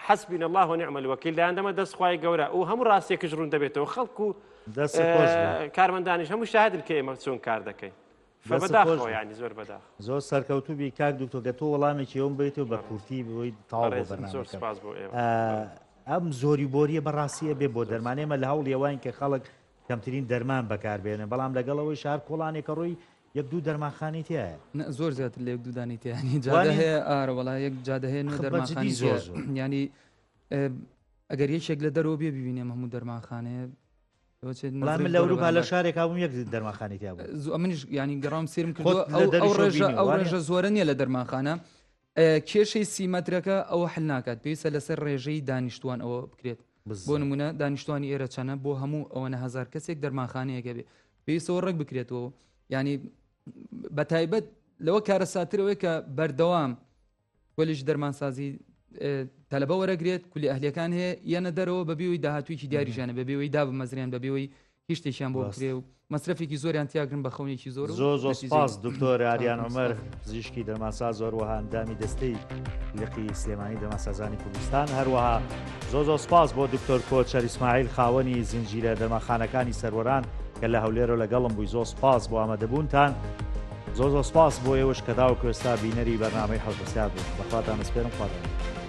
Speaker 3: حسبنا الله ونعم الوکیل، دایاندەمە دەست خوای گەورە و هەموو ڕاستێکش ڕوون دەبێتەوە. خەڵک و کارمەندانیش هەموو شاهدن کە ئێمە چۆن کار دەکەین. بەداخەوە ینی زۆر بەداخ.
Speaker 1: زۆر سەرکەوتوو بی کاک دکتۆر، گە تۆ وەڵامێکی ئەوم بیت و بە کورتی بۆی تەواو بۆ بەرنامەکە. ئەم زۆری بۆریە بەڕاستیە بێ بۆ دەرمان. ئێمە لە هەوڵی ئەوین کە خەڵک کەمترین دەرمان بەکاربێنن، بەڵام لەگەڵ ئەوەی شار کۆڵانێکە ڕۆی یەک دوو دەرمانخانی تایە.
Speaker 2: زۆر زیاتر لە یەک دوو دانی تیانی جادە هەیە. ئارە وەڵا یەک جادە هەیە نۆ دەرمانخانی زۆر زۆر. ینی ئەگەر یەکێک لە دەرەوە بێ ببینێ هەموو دەرمانخانەیە.
Speaker 1: وەڵا من لە ئەوروپا لە شارێک هەبووم یەک دەرمانخانەی تیا
Speaker 2: بوو. منیش ینی گەڕام سێرم کردووە ئەو ڕێژە ئەو ڕێژە زۆرە نییە لە دەرمانخانە. کێشەی سیمەترەکە ئەوە حل ناکات، پێویستە لەسەر ڕێژەی دانیشتوان ئەوە بکرێت. بۆ نمونە دانیشتوانی ئێرە چەنە؟ بۆ هەموو ئەوەنە هزار کەسێک دەرمانخانەیەکە بێ پێویستەوە ڕێک بکرێتەوە. ینی بە تایبەت لەوە کارەساترەوەی کە بەردەوام کۆلێژی دەرمانسازی تەلەبە وەرەگرێت، کولی ئەهلیەکان هەیە یەنە دەرەوە بە بێوەی داهاتوویەکی دیاریژانە، بە بێوەی دابمەزرێن، بە بێوەی هیچ شتێکیان بۆ بکرێ و مەسرەفێکی زۆریان تیاگرن بە خەونێکی زۆر.
Speaker 1: زۆر زۆر سپاس دکتۆر ئاریان عومەر، پزیشکی دەرمانساز، هەروەها ئەندامی دەستەی لقی سلێمانی دەرمانسازانی کوردستان. هەروەها زۆر زۆر سپاس بۆ دکتۆر کۆچەر ئیسماعیل، خاوەنی زنجیرە دەرمانخانەکانی سەروەران کە لە هەولێرەوە لەگەڵم بووی. زۆر سپاس بۆ ئامادەبوونتان. زۆر زۆر سپاس بۆ ئێوەش کە تاوەکو ئێستا بینەری بەرنامەی حەوت پرسیار بوون. بەخواتان ئەسپێرم، خواتان لەگەڵ.